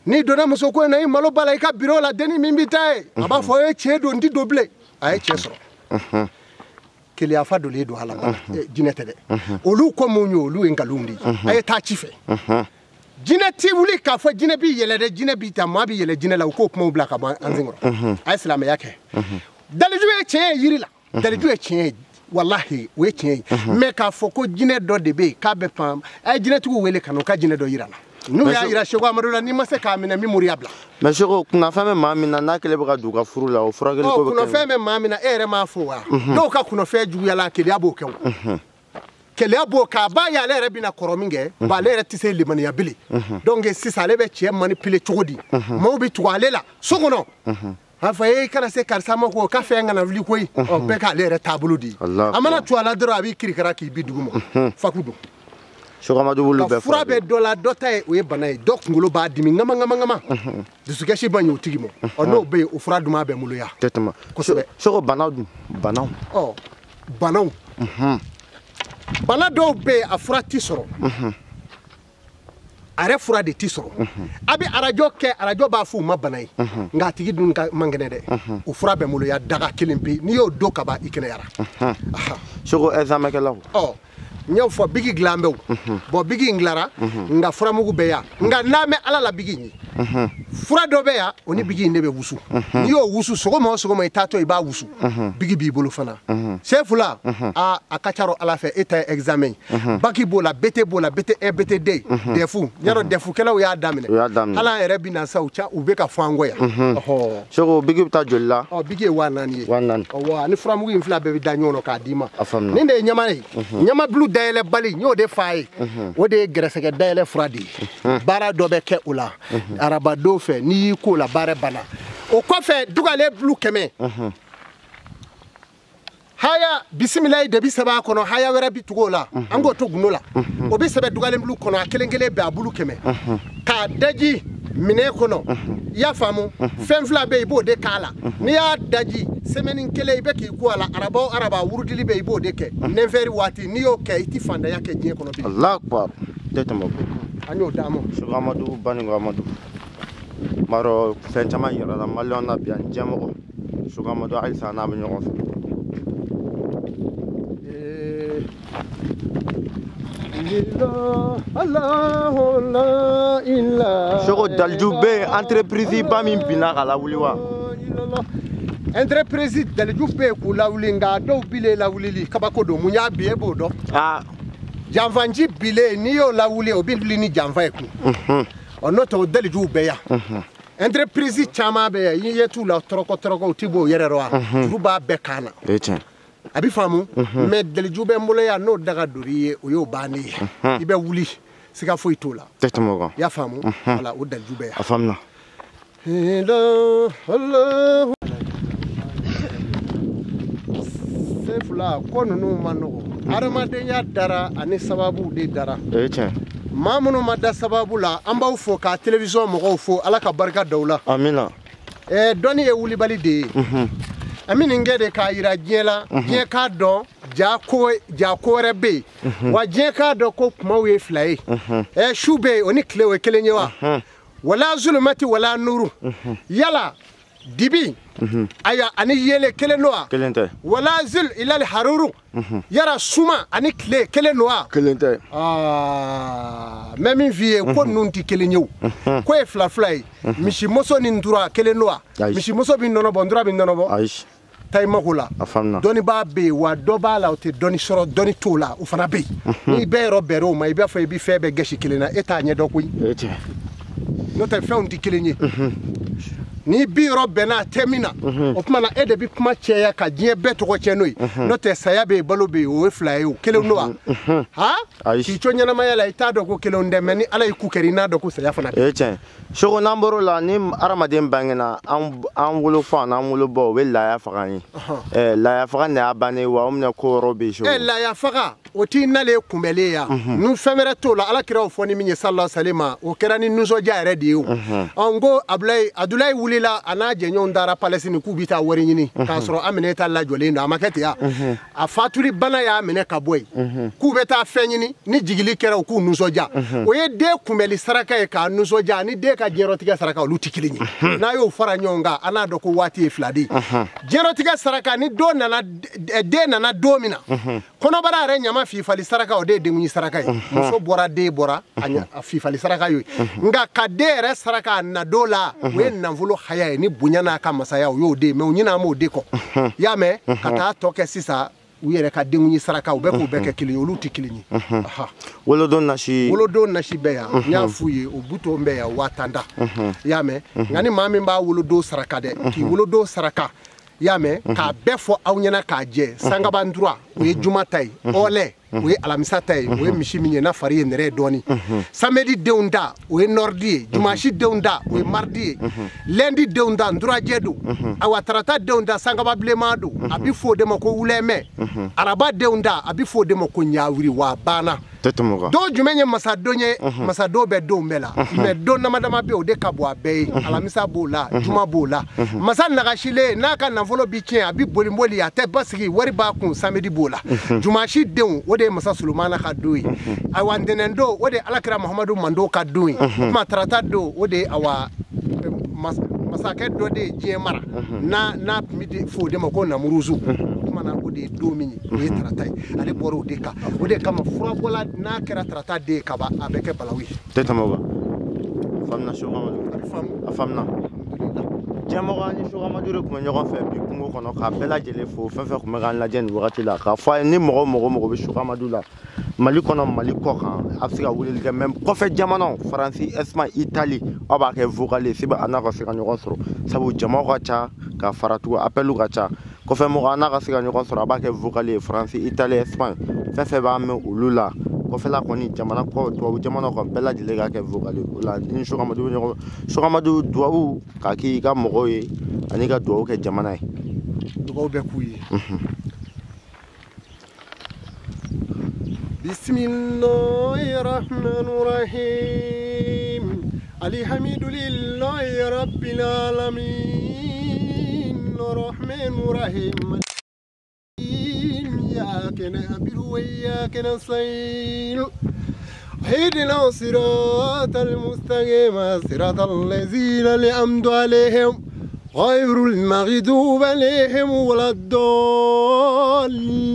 [SPEAKER 1] N'i donna muso ko in na, i malo b'a la, i ka bureau la, denni min bɛ taa ye, a b'a fɔ e cɛ don, n ti don bilen. A ye cɛ sɔrɔ. Keleya fa donlen don a la, jinɛ tɛ dɛ. Olu ko mun ye, olu ye nkalon de ye. A ye taa ci fɛ. Jinɛ ti wuli k'a fɔ jinɛ b'i yɛlɛ dɛ, jinɛ b'i ta, maa b'i yɛlɛ jinɛ la, u k'o kumaw bila ka bɔ an senkɔrɔ. A ye silamɛya kɛ. Daliju ye tiɲɛ ye yiri la. Daliju ye tiɲɛ ye, walahi, o ye tiɲɛ ye. Mais k'a fɔ ko jinɛ dɔ de bɛ yen k'a bɛ pan, a ye jinɛtigiw wele ka na u ka jinɛ dɔ yira n na. N'u y'a yira Seko Amadu la, n'i ma se k'a minɛ, min moriya bila.
[SPEAKER 2] Mais Seko, kunnafɛn bɛ maa min na, n'a kɛlen bɛ ka don u ka furu la, o furakɛli ko bɛ kɛ.
[SPEAKER 1] Kunnafɛn bɛ maa min na, e yɛrɛ m'a fɔ wa? Dɔw ka kunnafɛn juguyala, keleya b'o kɛ o. Keleya b'o kɛ, a b'a ye ale yɛrɛ bɛna kɔrɔ min kɛ, ba ale yɛrɛ tɛ se limaniya bilen. Donc sisan ale bɛ cɛ manipuler cogo di? Maaw bɛ tugu ale la so kɔnɔ. A fɔ e kana se karisa ma ko k'a fɛn kana wuli koyi. Ɔ bɛɛ k'ale yɛrɛ taabolo de ye. A mana tu a la dɔrɔn, a b'i kirikara k'i bi dugu ma. Faku don.
[SPEAKER 2] Seko Amadu b'olu bɛɛ
[SPEAKER 1] fura bɛ dɔ la, dɔ ta ye o ye bana ye, dɔ kunkolo b'a dimi ŋama ŋama ŋama. Dusukasi man ɲi o tigi ma. Ɔ n'o bɛ yen, o fura duman bɛ n bolo yan.
[SPEAKER 2] Tɛ tɛmɛ.
[SPEAKER 1] Kosɛbɛ.
[SPEAKER 2] Seko banaw dun, banaw.
[SPEAKER 1] Ɔ banaw. Bana dɔw bɛ yen, a fura ti sɔrɔ. A yɛrɛ fura de ti sɔrɔ. A bɛ arajo kɛ, arajo b'a fɔ u ma bana ye. Nka a tigi dun ka man kɛnɛ dɛ. O fura bɛ n bolo yan, daga kelen pe. N'i y'o don ka ban, i kɛnɛyara.
[SPEAKER 2] Seko examen kɛlaw.
[SPEAKER 1] Ɔ n y'o fɔ, bigi dilan bɛ o. Bɔn bigi in dilanra, nka furamugu bɛ yan. Nka n'a mɛn Ala la bigi in ye. Fura dɔ bɛ yan, o ni bigi in de bɛ wusu. N'i y'o wusu, sɔgɔma o sɔgɔma i taatɔ i b'a wusu. Bigi b'i bolo fana. Sefula, a ka ca Ala fɛ, e ta ye examen ye. Baki b'o la, BT b'o la, BT1, BT2, DEF. N y'a dɔn DEF-kɛlaw y'a daminɛ.
[SPEAKER 2] U y'a daminɛ.
[SPEAKER 1] Hali an yɛrɛ bɛ na sa, u bɛ ka fɔ an kɔ yan.
[SPEAKER 2] Seko, bigi bɛ taa joli la?
[SPEAKER 1] Ɔ bigi ye 4000 ye.
[SPEAKER 2] 4000.
[SPEAKER 1] Ɔwɔ, ani furamugu in fila bɛɛ bɛ da ɲɔgɔn na k'a d'i ma.
[SPEAKER 2] A faamuna.
[SPEAKER 1] Nin de ye ɲama ye. Ɲamabulu dayɛlɛbali, n y'o de f'a ye. O de ye gɛrɛsɛgɛ dayɛlɛ fura de ye. Baara dɔ bɛ kɛ o la. Arabadon fɛ, n'i y'i ko la, baara banna. O kɔfɛ, dugalen bulu 100. Haya bisimilayi de bi sɛbɛn a kɔnɔ, haya wɛrɛ bi tugu o la. An k'o to gundo la. O bi sɛbɛn dugalen bulu kɔnɔ, a kelen kelen bɛɛ a bulu 100. K'a daji. Minɛn kɔnɔ i y'a faamu fɛn fila bɛ yen i b'o de k'a la n'i y'a daji semaine kelen i bɛ k'i ko a la araba o araba wurudili bɛ yen i b'o de kɛ nɛnfɛri waati n'i y'o kɛ i ti fantanya kɛ diɲɛ kɔnɔ bilen.
[SPEAKER 2] Allahu akbar tɛ tɛmɛ o kan.
[SPEAKER 1] An y'o d'a ma.
[SPEAKER 2] Seko Amadu Baninko Amadu n b'a dɔn fɛn caman yirala maliyɛnw na bi ani diɲɛmɔgɔ. Seko Amadu halisa n'a bɛ ɲɔgɔn fɛ. Seko Daliju bɛ yen entreprise ba min binna ka lawuli wa?
[SPEAKER 1] Entreprise Daliju bɛ yen k'u lawuli nka dɔw bilen lawulili kabako don mun y'a bi e b'o dɔn. Janfanji bilen n'i y'o lawuli o bɛ wuli ni janfa ye kun. Ɔ n'o tɛ o Dalijuw bɛ yan. Entreprise caman bɛ yan i ɲɛ t'u la tɔrɔkɔ tɔrɔkɔ u ti bɔ o yɛrɛ rɔ wa? Juru b'a bɛɛ kan na.
[SPEAKER 2] O ye tiɲɛ.
[SPEAKER 1] A bɛ faamu mais Daliju bɛ n bolo yan n'o daga dor'i ye o y'o bannen ye. I bɛ wuli siga foyi t'o la.
[SPEAKER 2] Tɛ tɛmɛ o kan.
[SPEAKER 1] I y'a faamu wala o Daliju bɛ yan.
[SPEAKER 2] A faamuna.
[SPEAKER 1] Sen fila ko ninnu ma nɔgɔ adamadenya dara ani sababu de dara.
[SPEAKER 2] O ye tiɲɛ.
[SPEAKER 1] Maa minnu ma da sababu la an b'aw fo ka télévision mɔgɔw fo Ala ka barika da u la.
[SPEAKER 2] Amina.
[SPEAKER 1] Dɔnni ye wulibali de ye. An bɛ nin kɛ de k'a yira diɲɛ la diɲɛ k'a dɔn ja ko wɛrɛ bɛ yen wa diɲɛ k'a dɔn ko kumaw ye fila ye. Su bɛ yen o ni tile o ye kelen ye wa. Wala zulumati wala nuru. Yala dibi ayiwa ani yele kelen don wa?
[SPEAKER 2] Kelen tɛ.
[SPEAKER 1] Wala zil ilal haruru. Yala suma ani tile kelen don wa?
[SPEAKER 2] Kelen tɛ.
[SPEAKER 1] N bɛ min f'i ye ko ninnu tɛ kelen ye o. Ko ye fila fila ye. Misimuso ni ntura kelen don wa? Misimuso bɛ nɔnɔ bɔ ntura bɛ nɔnɔ bɔ.
[SPEAKER 2] Ayi.
[SPEAKER 1] Taa i mako la.
[SPEAKER 2] A faamuna.
[SPEAKER 1] Dɔnnibaa bɛ yen wa dɔ b'a la o tɛ dɔnni sɔrɔ dɔnni t'o la o fana bɛ yen. N'i bɛɛ yɔrɔ bɛrɛ o ma i b'a fɔ i bɛ fɛn bɛɛ gasi kelen na e t'a ɲɛdɔn koyi.
[SPEAKER 2] O ye tiɲɛ.
[SPEAKER 1] N'o tɛ fɛnw tɛ kelen ye. Ni bi yɔrɔ bɛnna a tɛ min na o tuma na e de bɛ kuma caya ka diɲɛ bɛɛ tɔgɔ tiɲɛ n'o ye n'o tɛ saya bɛ yen balo bɛ yen o ye fila ye o kelen don wa?
[SPEAKER 2] Ayi.
[SPEAKER 1] K'i to ɲɛnamaya la i t'a dɔn ko kelenw tɛ mɛ ni Ala y'i ku kɛra i n'a dɔn ko saya fana bɛ.
[SPEAKER 2] O ye tiɲɛ. Seko n'an bɔr'o la ni hadamaden bangena an wolofa n'an wolobɔ o bɛ laaya faga an ye. Laaya faga de y'a bannen wa o minɛ ko wɛrɛw bɛ yen Seko.
[SPEAKER 1] Laaya faga o t'i nalen kunbɛlen ya. Ni fɛn wɛrɛ t'o la Ala kira y'o fɔ ni min ye sallallahu alaihi wa sallam o kɛra ni nisɔndiya yɛrɛ de ye o. Ɔ n ko Abudulayi wulila a n'a jɛɲɔgɔnw taara Palestine k'u bɛ taa wari ɲini k'a sɔrɔ Aminata lajɔlen don a ma kɛ ten ya. A fatuli bana y'a minɛ ka bɔ yen k'u bɛ taa fɛn ɲini ni jigili kɛra u k'u nisɔndiya. O ye den kunbɛli saraka ye k'a nisɔndiya ni den ka diɲɛlatigɛ saraka olu tɛ kelen ye. N'a y'o fara ɲɔgɔn kan an n'a dɔn ko waati ye fila de ye. Diɲɛlatigɛ saraka ni don nana den nana don min na kɔnɔbara yɛrɛ ɲama fifali saraka o de ye denkundi saraka ye. Muso bɔra den bɔra a fifali saraka y'o ye. Nka ka den yɛrɛ saraka a na don la o ye nafolo haya ye ni bonya n'a ka masaya o y'o de ye mɛ u ɲinɛ an b'o de kɔ. I y'a mɛn ka taa tɔ kɛ sisan u yɛrɛ ka denkundi saraka u bɛ k'u bɛɛ kɛ kelen ye olu tɛ kelen ye.
[SPEAKER 2] Wolodon nasi.
[SPEAKER 1] Wolodon nasi bɛ yan n y'a f'u ye o buto bɛ yan 10,000 da. I y'a mɛn nka ni maa min b'a wolodon saraka dɛ k'i wolodon saraka i y'a mɛn k'a bɛɛ fɔ aw ɲɛna k'a jɛ sangaba ntura o ye juma ta ye ɔlɛ o ye alamisa ta ye o ye misi min ye n'a fari ye nɛrɛ ye dɔɔni samedi denw ta o ye nɔridi ye dimanche denw ta o ye mardi ye lundi denw ta nturajɛ don awa tarata denw ta sangaba bilenman don a bɛ fɔ o de ma ko wulɛmɛ araba denw ta a bɛ fɔ o de ma ko ɲawuri wa a banna. Don jumɛn ye masadon ye masadon bɛ don bɛɛ la mɛ don dama dama bɛ yen o de ka bon a bɛɛ ye alamisa b'o la juma b'o la masa nagasilen n'a ka nafolo bi tiɲɛ a bi boli boli a tɛ basigi wari b'a kun samedi b'o la jumasi denw o de ye masa Solomana ka don ye ayiwa ntɛnɛn don o de ye alakira Muhamadu mando ka don ye kuma tarata don o de ye awa masakɛ dɔ de ye diɲɛ mara n'a tun bɛ fɔ o de ma ko Namuruzu o tuma na o de ye don min ye o ye tarata ye ale bɔra o de kan o de kama furabɔla n'a kɛra tarata den ye kaban a bɛ kɛ balawu ye.
[SPEAKER 2] Tɛ tɛmɛ o kan. Faamuna Seko Amadu.
[SPEAKER 1] A bɛ faamu.
[SPEAKER 2] A faamuna. Diɲɛmɔgɔ an ni Seko Amadu de tun bɛ ɲɔgɔn fɛ bi kungo kɔnɔ k'a bɛɛ lajɛlen fo fɛn fɛn tun bɛ k'an lajɛ nin wagati la k'a fɔ a ye ni mɔgɔ mɔgɔ bɛ Seko Amadu la Mali kɔnɔ Mali kɔ kan a bɛ se ka weleli kɛ mɛ kɔfɛ jamanaw Faransi Espagne Italie aw b'a kɛ vocal ye sebe a n'a ka se ka ɲɔgɔn sɔrɔ sabu jamaw ka ca ka fara tugun appel ka ca kɔfɛ mɔgɔ a n'a ka se ka ɲɔgɔn sɔrɔ a b'a kɛ vocal ye Faransi Italie Espagne fɛn fɛn b'a mɛn olu la kɔfɛla kɔni jamana kɔ tubabu jamana kan bɛɛ lajɛlen ka kɛ vocal ye o la ni Seko Amadu bɛ ɲɔgɔn Seko Amadu duwawu k'a k'i ka mɔgɔw ye ani ka duwawu kɛ jamana ye.
[SPEAKER 1] Dugawu bɛ k'u ye. Bismillahirrahmanirrahim. الحمد لله رب العالمين الرحمن الرحيم إياك نعبد وإياك نستعين اهدنا الصراط المستقيم صراط الذين أنعمت عليهم غير المغضوب عليهم ولا الضالين.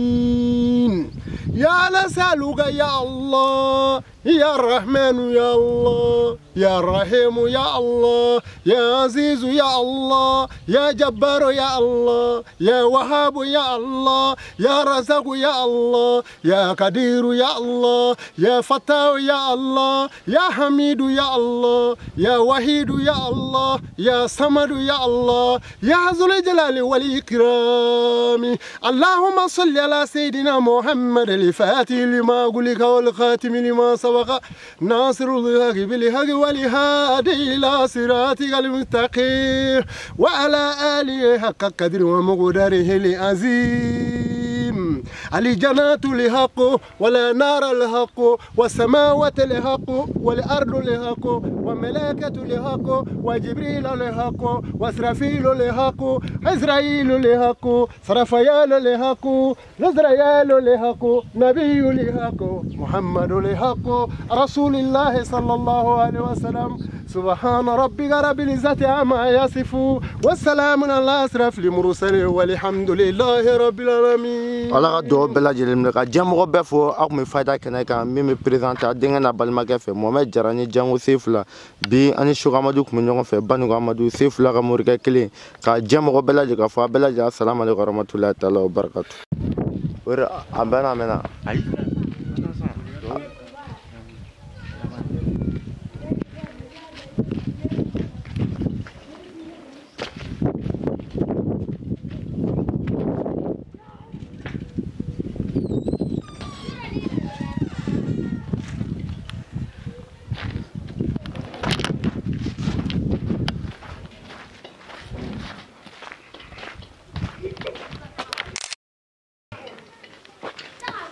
[SPEAKER 1] يا نسألك يا الله يا الرحمن يا الله يا الرحيم يا الله يا عزيز يا الله يا جبار يا الله يا وهاب يا الله يا رزاق يا الله يا قدير يا الله يا فتاح يا الله يا حميد يا الله يا وحيد يا الله يا صمد يا الله يا ذو الجلال والإكرام. اللهم صل على سيدنا محمد الفاتح لما أغلق والخاتم لما سبق ناصر الحق بالحق والهادي إلى صراطك المستقيم وعلى آله حق قدر ومقداره العظيم. الجنات لحق ولا نار لحق والسماوات لحق والأرض لحق وملائكة لحق وجبريل لحق وإسرافيل لحق عزرائيل لحق سرافيال لحق نزريال لحق نبي لحق محمد لحق رسول الله صلى الله عليه وسلم. سبحان ربك رب العزة عما يصفون والسلام على أشرف المرسلين والحمد لله رب العالمين.
[SPEAKER 2] Ala ka dugawu bɛɛ lajɛlen minɛ ka diɲɛmɔgɔ bɛɛ fo. Aw kun bɛ fayida kɛnɛ kan min bɛ présenté a denkɛ n'a balimakɛ fɛ Mohamed Jara ni Jango Sefula. Bi ani Seko Amadu kun bɛ ɲɔgɔn fɛ Banugu Amadu Sefula ka morikɛ kelen ka diɲɛmɔgɔ bɛɛ lajɛlen ka fɔ a bɛɛ lajɛlen asalamu aleykum warahmatulahi taala wa barakatu. O de a bɛɛ n'a mɛnna.
[SPEAKER 3] Ayi.